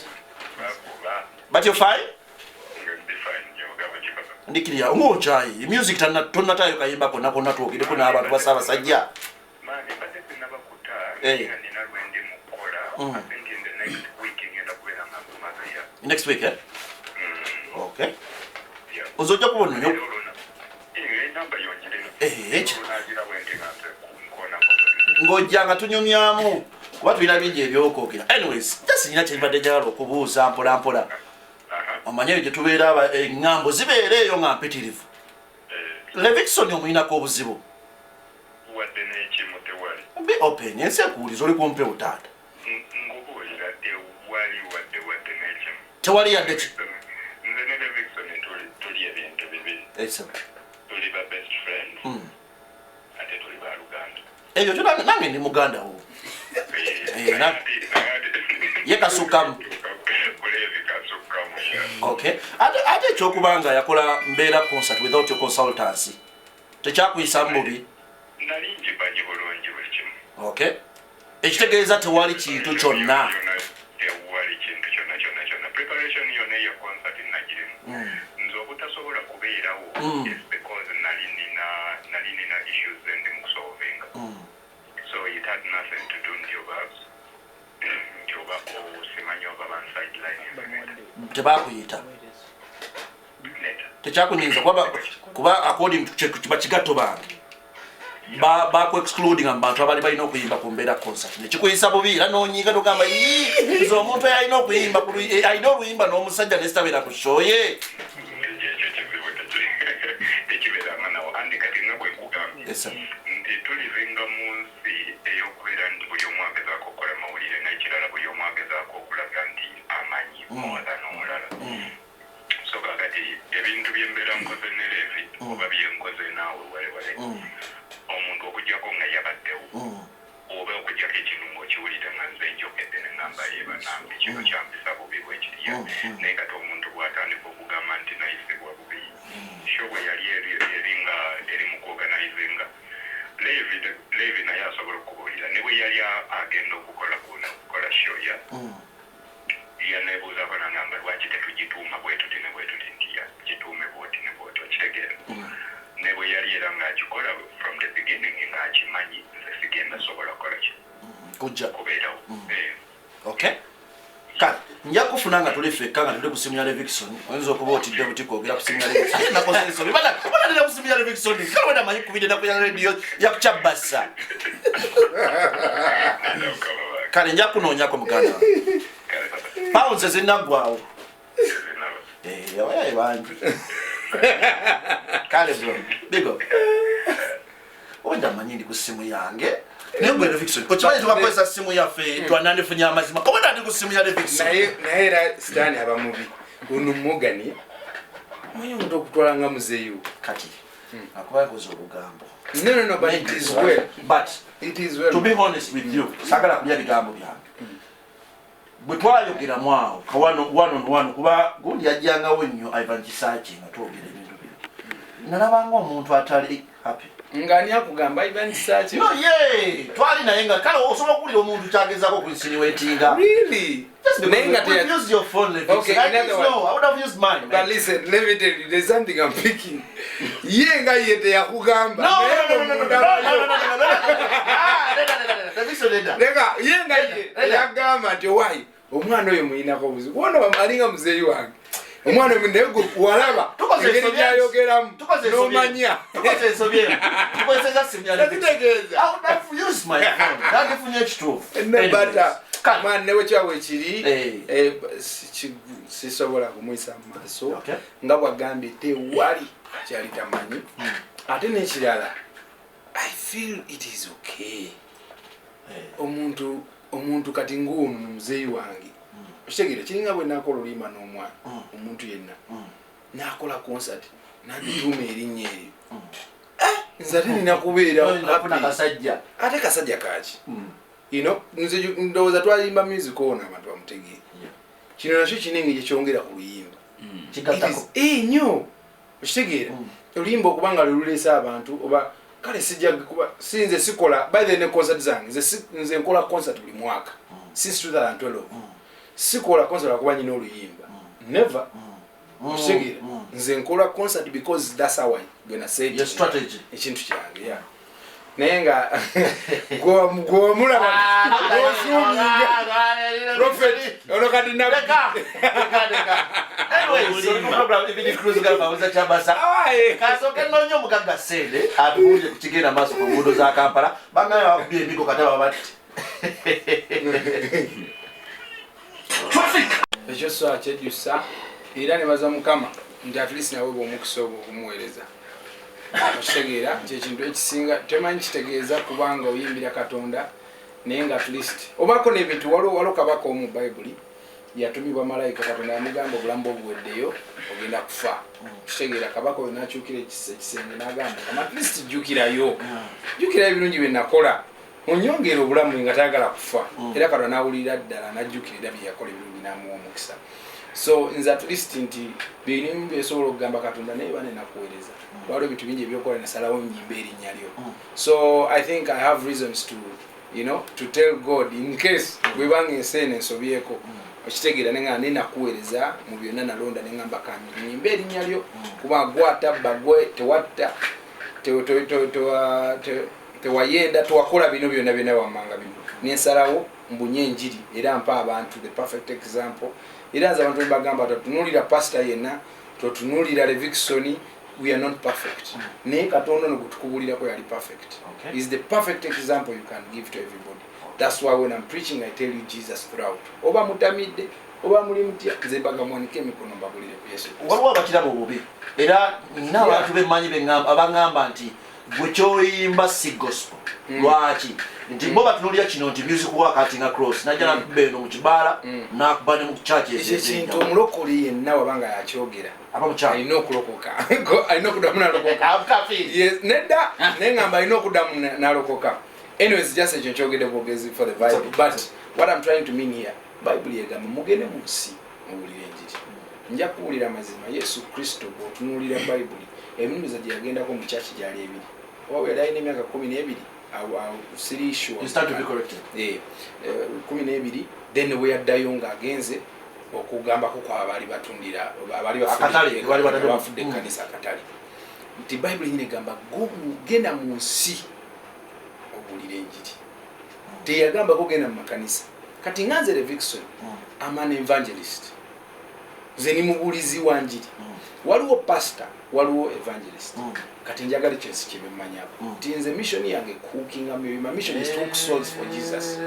But you fine? Ndikiriya ngaokyayi music tonnatayo kayimba konna konna twogereko n'abantu ba Ssaabasajja. Eh. Next week, eh? Okay, oze ojja kuba onnonyo. Eh, ng'ojja nga tunyumyamu kuba tulina bingi ebyokwogera. Anyways, just nina kyembadde njagala okubuuza mpola mpola. Omanye eyo gye tubeera eŋŋambo zibeera eyo nga mpitirivu. Levixone omuyinako obuzibu? Wadde n'ekimu tewali. Be open, ensi ekuwuliza, oli kumpewo taata. Nkubuulira tewali wadde n'ekimu. Tewali yadde ki? Nze ne Levixone tuli ebintu bibiri. Esa. Tuli ba best friends ate tuli baluganda. Ebyo kyo nange ndi muganda wo. Eh, ye kasukkamu. Kulevi kasukkamu, yeah. Okay, ate ekyokuba nga yakola mbeera concert without your consultancy tekyakuyisamu bubi? Nali nkimanyi bulungi buli kimu. Okay, ekitegeeza tewali kintu kyonna. Yonna, tewali kintu kyonna kyonna kyonna. Preparation yonna eya concert nagirimu. Nze obutasobola kubeerawo is because nali nina issues endi mu kusolvinga. It had nothing to do nti oba osimanyi oba bansideline. Tebakuyita? Tekyakunyinza kuba according to bakigatto bange baku excluding mu bantu abali balina okuyimba ku mbeera concert, nekikuyisa bubi era nonyiiga nogamba, "Ii, nze omuntu alina okuyimba alina oluyimba n'omusajja nesitabeera ku show ye." Ekyo kizibu tekibeeranga nawo, andi kati nga bwe nkugambye Yes, sir. nti tulivinga mu nsi ey'okubeera nti buli omu agezaako okukola mawulire, n'ekirala buli omu agezaako okulaga nti amanyi more than omulala. So kakati ebintu byembeera nkoze ne Levi oba byenkoze naawe walewale, omuntu okugjako nga yabaddewo oba okugjako ekintu ng'okiwulira nga nze njogedde neŋŋamba, "Ye banambi, kino kyampisa bubi bwekiriya." Naye kati omuntu bw'atandika okugamba nti nayisibwa bubi, show bwe yali eri nga eri mu kuorganizinga, Levi naye asobola okubuulira ne bwe yali agenda okukola kuno okukola show ya yaneebuuzaako nangamba, "Lwaki tetugituuma bwe tuti ne bwe tuti?" Nti ya gituume bwoti ne bwoti, okitegeera? Ne bwe yali era ng'agikola from the beginning ng'akimanyi nze sigenda sobola kukola ki? Kujja. Kubeerawo. Okay, kale nja kufuna nga tuli ffekka nga tuli ku simu ya Levixone. Oyinza okuba otidde buti kwogera ku simu ya Levixone. Nakoze ensobi banatera ku simu ya Levixone, kale wena manyi kubidde naku ya radio yakukyabasa. Era mukama wange. Kale nja kunoonyako muganda wange. Kale tata. Pounds ezinaggwawo. Ezinaba. Abayaye bangi. Kale bro, big up. Obadde amanyi ndi ku simu yange, naye gwe Levixone okimanyi tubakozesa simu yaffe, twanandifunye amazima. Obadde ndi ku simu ya Levixone. Naye era sitaani aba mubi. Ono Morgan manyi omuntu okutwala nga muzeeyi. Kati akuba yakoze olugambo. No, but it is well. But It is well. to be honest with you, sagala kulya bigambo byange. Bwe twayogeramu awo ka one on one, kuba gundi yajjangawo nnyo Ivan Kisaki nga twogera ebintu bino, nalabanga omuntu atali happy. Ng'ani akugamba, Ivan Kisaki? No, ye twali naye nga kale osobola okuwulira omuntu kyagezako okuinsinuatinga. Really? Just because Naye nga we've used your phone, Levixone. Okay, I in other didn't words- know. I would have used mine, But man. listen, let me tell you, there's something I'm picking. Ye nga ye teyakugamba. No, Naye no, no, no, no, no, no, no, no, no, no, no. Ah, no, no, no, no, no. Levixone, nedda. Leka, ye nga ye Nedda. teyagamba nti wayi omwana oyo muyinako obuzibu. Wona alinga muzeeyi wange. Omwana oyo naye gwe walaba Tukoze engeri ensobi. gyayogeramu Tukoze ensobi. n'omanya. Tukoze ensobi eno. Tukozesa simu ya Levixone. Tekitegeeza. I would have used my phone. Nandifunye ekituufu. Ne bata Anyways, kale. mwana ne bwekyawe kiri, sisobola kumuyisa mu maaso. Nga bwagambye, tewali kyali tamanyi. Ate n'ekirala, I feel it is okay. Omuntu kati nguono muzeeyi wange, okitegeera, kiringa bwe nakola oluyimba n'omwana, omuntu yenna nakola concert nagituuma erinnya eryo. Nze ate nina kubeera Nafuna happy. kasajja. Ate kasajja kaki? Nze ndowooza twayimba music ono abantu bamutegeere. Kino nakyo kinene gyekyongera ku luyimba. Kigattako. Nnyo, okitegeera, oluyimba okuba nga lweluleese abantu oba kale sijja kuba sinze sikola. By the ne concert zange nze nze nkola concert buli mwaka since 2012. Sikola concert lwakuba nyina oluyimba, never. Okitegeera, nze nkola concert because that's how I gonna say it. Your strategy. Ekintu kyange, yeah. Naye nga gwewamulaba gwosuuminga prophet ono kati nabbi. Leka, leka, leka. Anyways, oli ku program Evening Cruise Gamba Kyabasa. Aye. Kasooke nnonye omugagga Ssende atubuulire ku kigenda maaso ku nguudo za Kampala. Bangaye bakubye emigo kata babatte. Ekyo so akyejjusa era ne baza Mukama nti at least nawe bwomukisa ogwo okumuweereza, okitegeera, kyekintu ekisinga. Temanyi kitegeeza kubanga oyimbira Katonda, naye nga at least obaako n'ebintu. Waliwo kabaka omu Bayibuli yatumibwa malayika, Katonda yamugamba, "Obulamu bwo buweddeyo, ogenda kufa." Kitegeera, kabaka oyo nakyukira ekisenge n'agamba, "Kama, at least jjukirayo, jjukirayo ebirungi bye nakola, onyongere obulamu," nga tayagala kufa. Era Katonda nawulira ddala, najjukira era bye yakola ebirungi, n'amuwa omukisa. So nze at least nti birimu byesobola okugamba Katonda, naye bane nakuweereza, waliwo ebintu bingi ebyokola, nasalawo nyimba erinnya lyo. So I think I have reasons to to tell God in case bwebanga ensi eno ensobyeko, okitegeera, nenga nenakuweereza mu byonna nalonda, neŋamba kanyimba erinnya lyo, kuba gwatabba, gwe tewatta. Tewayenda, tewakola bino byonna byonna wammanga bino. Nensalawo mbunye enjiri era mpa abantu the perfect example. Era nze abantu bebagamba, totunuulira pastor yenna, totunuulira Levixone, we are not perfect. Naye Katonda ono gwe tukubulirako yali perfect. Is the perfect example you can give to everybody. That's why when I'm preaching, I tell you Jesus throughout. Oba mutamidde, oba muli mutya, nze mbaga mwanike emikono mbabulire ku Yesu Kristo. Waliwo abakiraba obubi, era nina abantu bemmanyi abaŋŋamba nti gwe kyoyimba si gospel. Lwaki? Nti bo batunuulira kino nti music wa cutting across, najja nakuba eno mu kibaala, nakuba ne mu church. Ekyo kintu omulokole yenna wabanga yakyogera aba mukyala alina okulokoka, alina okuddamu nalokoka. Yes, nedda, neŋŋamba alina okuddamu nalokoka. Anyways, just ekyo nkyogedde bwogezi for the vibe. Okay. But what I'm trying to mean here, Bayibuli egamba mugende mu nsi muwulire enjiri. Nja kuwulira amazima Yesu Kristo. Bw'otunuulira Bayibuli, emirundi gye yagendako mu kyaki gyali ebiri, oba bwe yali alina emyaka 12, awo siri sure. You start to be corrected. 12, then we yaddayo ng'agenze okugambako kwabo abaali batundira, abaali Akatale, baali batadde bafudde ekkanisa akatale, nti Bayibuli nyina egamba genda mu nsi obuulire enjiri. Teyagambako genda mu makanisa. Kati nga nze Levixone, am an evangelist, nze ni mubuulizi wa njiri. Waliwo pastor, waliwo evangelist. Kati njagala ekyo ensi kyebemmanyako nti nze mission yange kuhookinga myoyo. My mission is to hook souls for Jesus,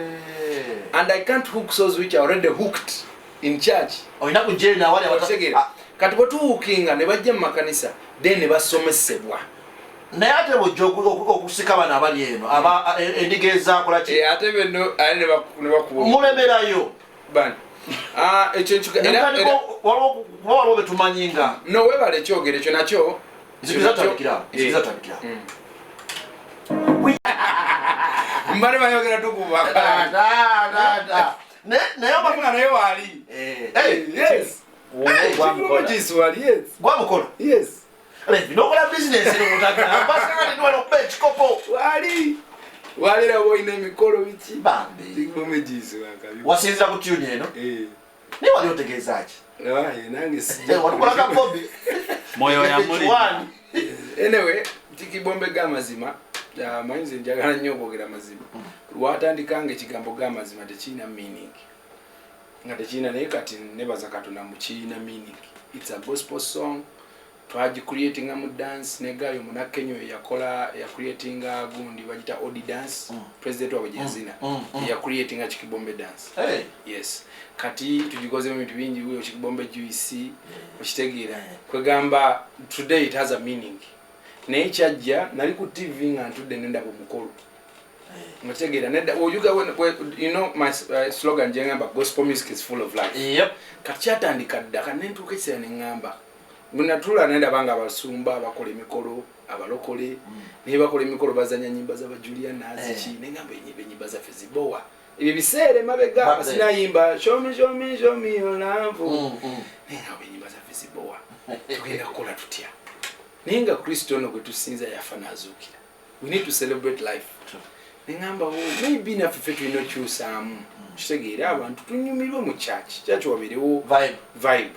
and I can't hook souls which are already hooked in church. Olina kujja eno awali Otegeera? Kati bwe tuhukinga ne bajja mu makanisa, then ne basomesebwa. Naye ate bwojja okusika bano abali eno, endiga ezakola ki? Ate beno ate ne bakuba Mulemerayo. Bani? Ah, ekyo Nemutandika kuba waliwo betumanyi nga no, webale ekyogero ekyo nakyo. Nzikiriza tutandikira, nzikiriza tutandikira. Mbale bayogera tukuba. Naye nga naye waali. Yes. Gwamukola. Wali, yes. Gwamukola. Yes. Nokola bizinesi notagamba okuba ekikopo. Wali walera olina emikolo biki. Bambi. Kibomegisi wakabi. Wasinzira ku tune eno? Eh. Naye wali otegeeza ki? Aye, nange sijja. Watukolaka bobi. Mwoyo yamuli. Anyway, tikibombe g'amazima, manyi nze njagala nnyo okwogera amazima. Lwatandika nga ekigambo g'amazima tekirina meaning, nga tekirina, naye kati nebaza Katonda mbu kirina meaning. It's a gospel song. Twagicreatinga mu dance ne gayo munakenya oyo yakola, yacreatinga gundi bagita odi dance. President wabwe gyenzina yacreatinga Chikibombe dance. Yes, kati tugikozemu ebintu bingi, wuyo Chikibombe juice, okitegeera? Kwegamba today it has a meaning. Naye kyajja nali ku TV nga ntudde nendaba omukolo, okitegeera? Nedda ojuga you know my slogan gyengamba, "Gospel music is full of life." Kati kyatandika dda. Kati nentuuka ekiseera neŋŋamba, bwenatula nendaba nga abasumba abakola emikolo, abalokole, naye bakola emikolo bazanya nyimba z'abajuliana ziki. Neŋŋamba enyimba zaffe zibowa. Ebyo biseera emabega. Back then. Sinayimba "Show me, show me, show me your love". Naye nga enyimba zaffe zibowa, tugenda kukola tutya? Naye nga Kristo ono gwe tusinza yafa n'azuukira, we need to celebrate life. Neŋŋamba, oh, maybe naffe ffe tulina okyusaamu, kitegeere abantu tunyumirwe mu church, church wabeerewo Vibe. vibe.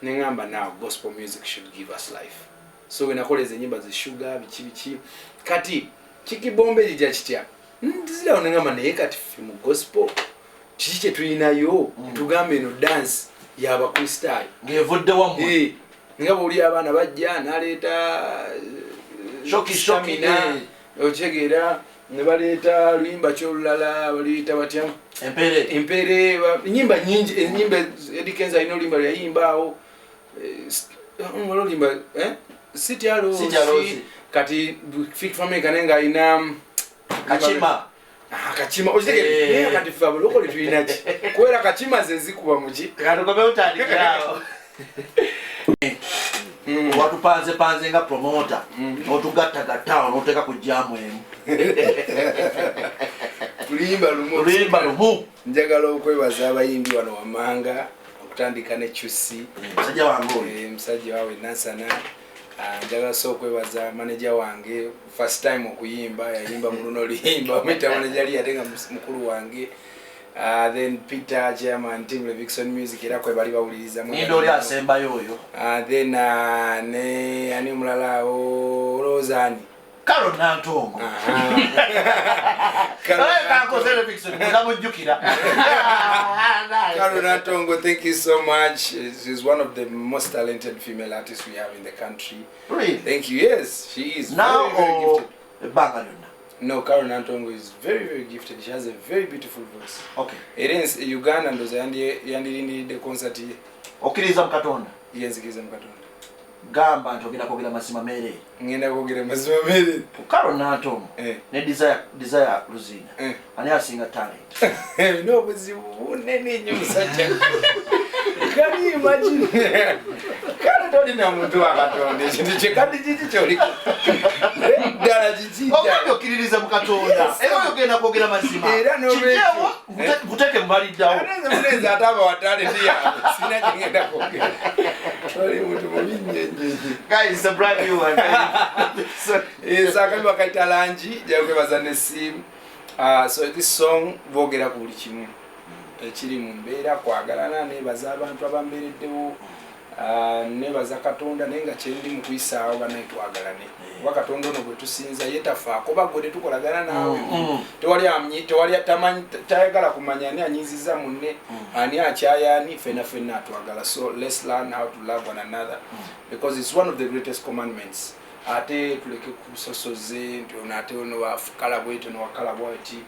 Neŋŋamba now gospel music should give us life. So wenakoleza enyimba ze sugar biki biki. Kati Kikibombe kijja kitya? Nzirawo neŋŋamba, naye kati ffe mu gospel kiki kye tulinayo? Tugamba eno dance y'abakristaayo. Ng'evudde wammwe. Eh, nga bwoli abaana bajja naleeta Shoki, shoki, stamina, okitegeera? Ne baleeta luyimba kyolulala baluyita batya? Empeere. Empeere. Enyimba nyingi, enyimba Eddy Kenzo alina oluyimba lwe awo. Waliwo oluyimba, eh? Sitya Sitya Losi. Losi. Kati Fik Fameica naye ng'alina Kachima. Ah, Kachima, okitegeera? Naye kati ffe abalokole tulina ki? Kubeera kachima ze zikuba muki? Katukobe utandikirawo. Watupanze panze nga promota, n'otugattagatta awo n'oteeka ku jam emu. Luyimba lumu. Oluyimba lumu. Njagala okwebaza abayimbi wano wammanga, okutandika ne Chusi. Musajja wange oyo. Musajja wawe Nansana. Ah, njagala so okwebaza manager wange, first time okuyimba yayimba mu luno oluyimba, omuyita manager li ate nga mukulu wange. Ah, then Peter, chairman team Levixone Music, era kwe bali bawuliriza. Ninda oli asembayo oyo. Ah, then ne ani omulala awo, olowooza ani? Karo Nantongo. Kankoze. Carol Nantongo, thank you so much. She's one of the most talented female artists we have in the country. Really? Thank you. Yes, she is. Now very, very or gifted. ebbanga lyonna? No, Carol Nantongo is very, very gifted. She has a very beautiful voice. Okay. Era Uganda ndowooza yandirindiridde concert ye. Okkiriza mu Katonda? Yenzikiriza mu Katonda. Gamba nti ogenda kwogera mazima meereere. Ngenda kwogera mazima meereere. Carol Nantongo ne Desire Luzinda. Ani asinga talent? N'obuzibu bunene nnyo musajja. Can you imagine? Kale tolina muntu wa Katonda, ekintu kye kati kiki ky'oliko? Ddala kiki ddala? Ogambye okkiririza mu Katonda. Era oyo ogenda kwogera mazima. Era n'olwekyo. Kijjewo, nkuteeke mu baliddawo. Ate nze munenze ate aba wa talent yange, sirina kye ngenda kwogera. Oli muntu mubi nnyo nnyo nnyo. Guys, it's a brand new one. Yes, akabi bakayita Langi, nja kwebaza ne Sim. So this song boogera ku buli kimu ekiri mu mbeera, kwagalana, nebaza abantu abambeereddewo, nebaza Katonda, naye nga kyendi mu kuyisaawo bannaye twagalane. Kuba Katonda ono gwe tusinza ye tafaako, oba gwe tetukolagana naawe. Tewali amnyi, tewali tamanyi, tayagala kumanya ani anyiizizza munne, ani akyaya ani, ffenna ffenna atwagala. So let's learn how to love one another because it's one of the greatest commandments. Ate tuleke kusosoze nti ono ate ono wakala bweti, ono wakala bweti.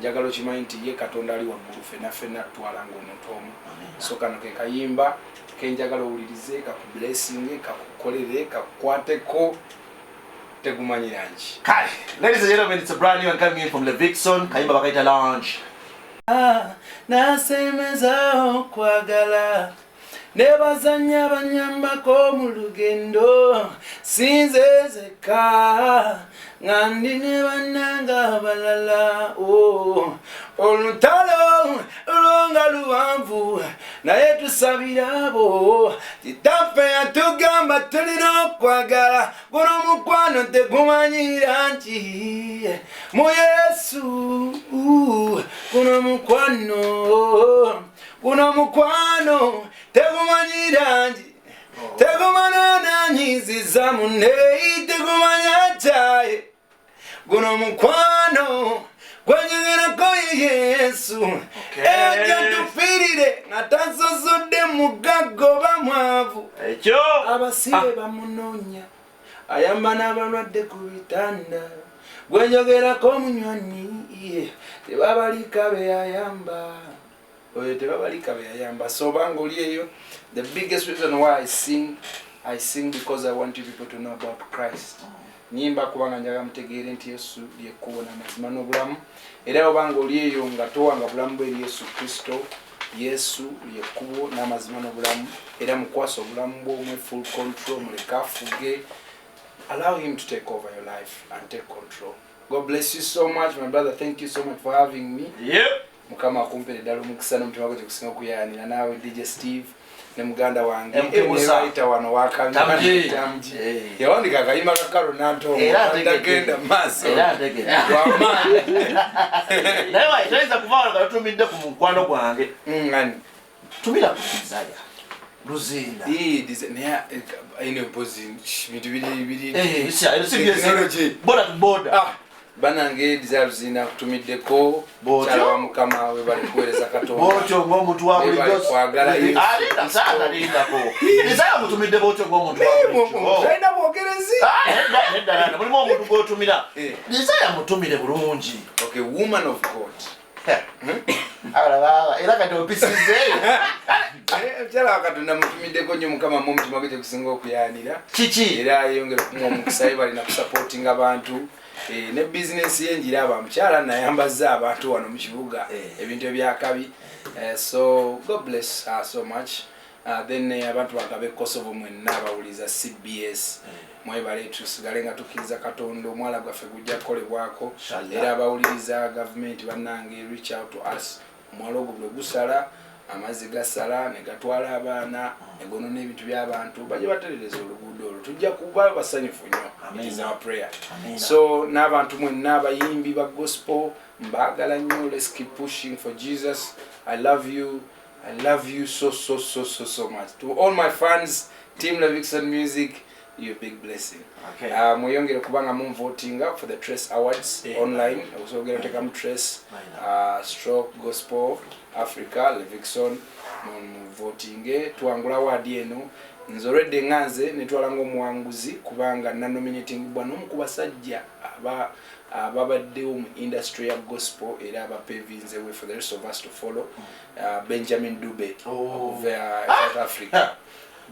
Njagala okimanyi nti ye Katonda ali waggulu, ffenna ffenna tutwala ng'omuntu omu. So kano ke kayimba kenjagala owulirize, kakublessinge, kakukolere, kakukwateko, tegumanyi langi. Kale, ladies and gentlemen, it's a brand new one coming in from Levixone, kayimba bakayita Lounge. Nasemeza okwagala nebazanya banyambako mu lugendo, sinze nzekka nga ndi ne bannange abalala. Oh, olutalo lwonga luwanvu naye tusabira abo. Kitaffe yatugamba tulina okwagala, guno omukwano tegumanyira nti mu Yesu, guno mukwano, guno mukwano tegumanyira nti tegumanya nanyiziza munne, tegumanya kyaye, guno mukwano gwenyegerako ye Yesu. Ejja tufiirire nga tasosodde mugagga oba mwavu. Ekyo. Abasibe bamunoonya, ayamba n'abalwadde ku bitanda, gwenjogerako munywanyi, tebabalika be yayamba, oyo tebabalika be yayamba. So obanga oli eyo, the biggest reason why I sing, I sing because I want you people to know about Christ. Nyimba kubanga njagala mutegeere nti Yesu lyekkubo n'amazima n'obulamu. Era obanga oli eyo nga towanga bulamu bwe eri Yesu Kristo, Yesu lyekkubo n'amazima n'obulamu. Era mukwase obulamu bwomwe full control, muleke afuge. Allow him to take over your life and take control. God bless you so much, my brother. Thank you so much for having me. Mukama akumpere ddala omukisa n'omutima gwe tekusinga okuyayanira. Naawe DJ Steve ne muganda wange MK Musa. nebayita wano Tamji. wakamji yawandika akayimba ka Karo Nantongo Era ategedde. tagenda maaso. Era ategedde. Wamaanyi. Naye wayi toyinza kuva wano nga totumidde ku mukwano gwange. Ani? Tumira ku Desire Luzinda. Naye ino mpozi bintu biri biri Eh, si Technology. border to border. Ah, banange Desire Luzinda kutumiddeko. Bw'otyo. Kyala wa Mukama, webale kuweereza Katonda. Bwotyo ng'omuntu wa Webale bulijjo. kwagala Yesu Alinda, Kristo. saata lindako. Desire mutumidde bwotyo ng'omuntu wa bulijjo. Talina bwogerezi. Ah, nedda, nedda, nedda. Mulimu omuntu gw'otumira. Eh. Desire mutumire bulungi. Okay, woman of God. Abalaba era kati opisizeeyo. Mukyala wa Katonda mutumiddeko nnyo. Mukama mu omutima gwe kyekusinga okuyaanira. Kiki? Era yeyongere okumuwa omukisa, ye balina kusupportinga abantu. Ne bizinesi ye njiraba, mukyala nayambaza abantu wano mu kibuga ebintu ebyakabi. So God bless her so much. Then abantu bagabe Kosovo mwenna abawuliza CBS, mwebale. Tusigale nga tukkiriza Katonda, omwala gwaffe gujja kukolebwako. Inshallah. Era abawuliriza gavumenti bannange, reach out to us. Omwala ogwo bwe gusala amazzi, gasala ne gatwala abaana ne gonona ebintu by'abantu, bajje baterereza oluguudo olwo, tujja kuba basanyufu nnyo. It is our prayer. Amina. So n'abantu mwenna abayimbi ba gospel, mbaagala nnyo. Let's keep pushing for Jesus. I love you, I love you so so so so so much. To all my fans, Team Levixone Music, You're a big blessing. Okay. Mweyongere kubanga munvotinga for the Trace Awards online. Osobola otekamu Trace stroke Gospel Africa Levixone, muvotinge tuwangula award eno. Nze olwedde nga nze netwala ng'omuwanguzi kubanga nanominatingibwa n'omu ku basajja ababaddewo mu industry ya gospel era abapavinze way for the rest of us to follow, Benjamin Dube okuva South Africa,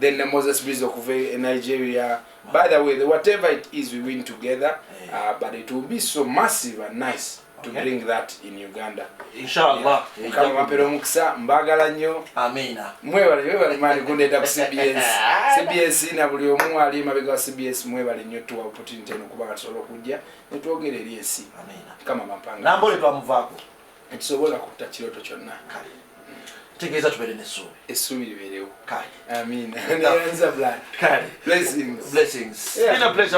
then ne Moses Bliss okuva e Nigeria. By the way, whatever it is, we win together, but it will be so massive and nice to bring that in Uganda. Inshallah. Mukama bampera omukisa, mbagala nnyo. Amina. Mwebale, mwebale maani kundeeta ku CBS. CBS na buli omu ali emabega wa CBS, mwebale nnyo tuwa opportunity eno kubanga tusobola okujja netwogera eri ensi. Amina. Mukama bampanga. Nambole twamuvaako. Tetusobola kutta kirooto kyonna. Kale, tegeeza tubeere n'essuubi. Essuubi libeerewo. Kale. Amina, neyanza blood. Kale. Blessings. Blessings. Yeah. Been a pleasure.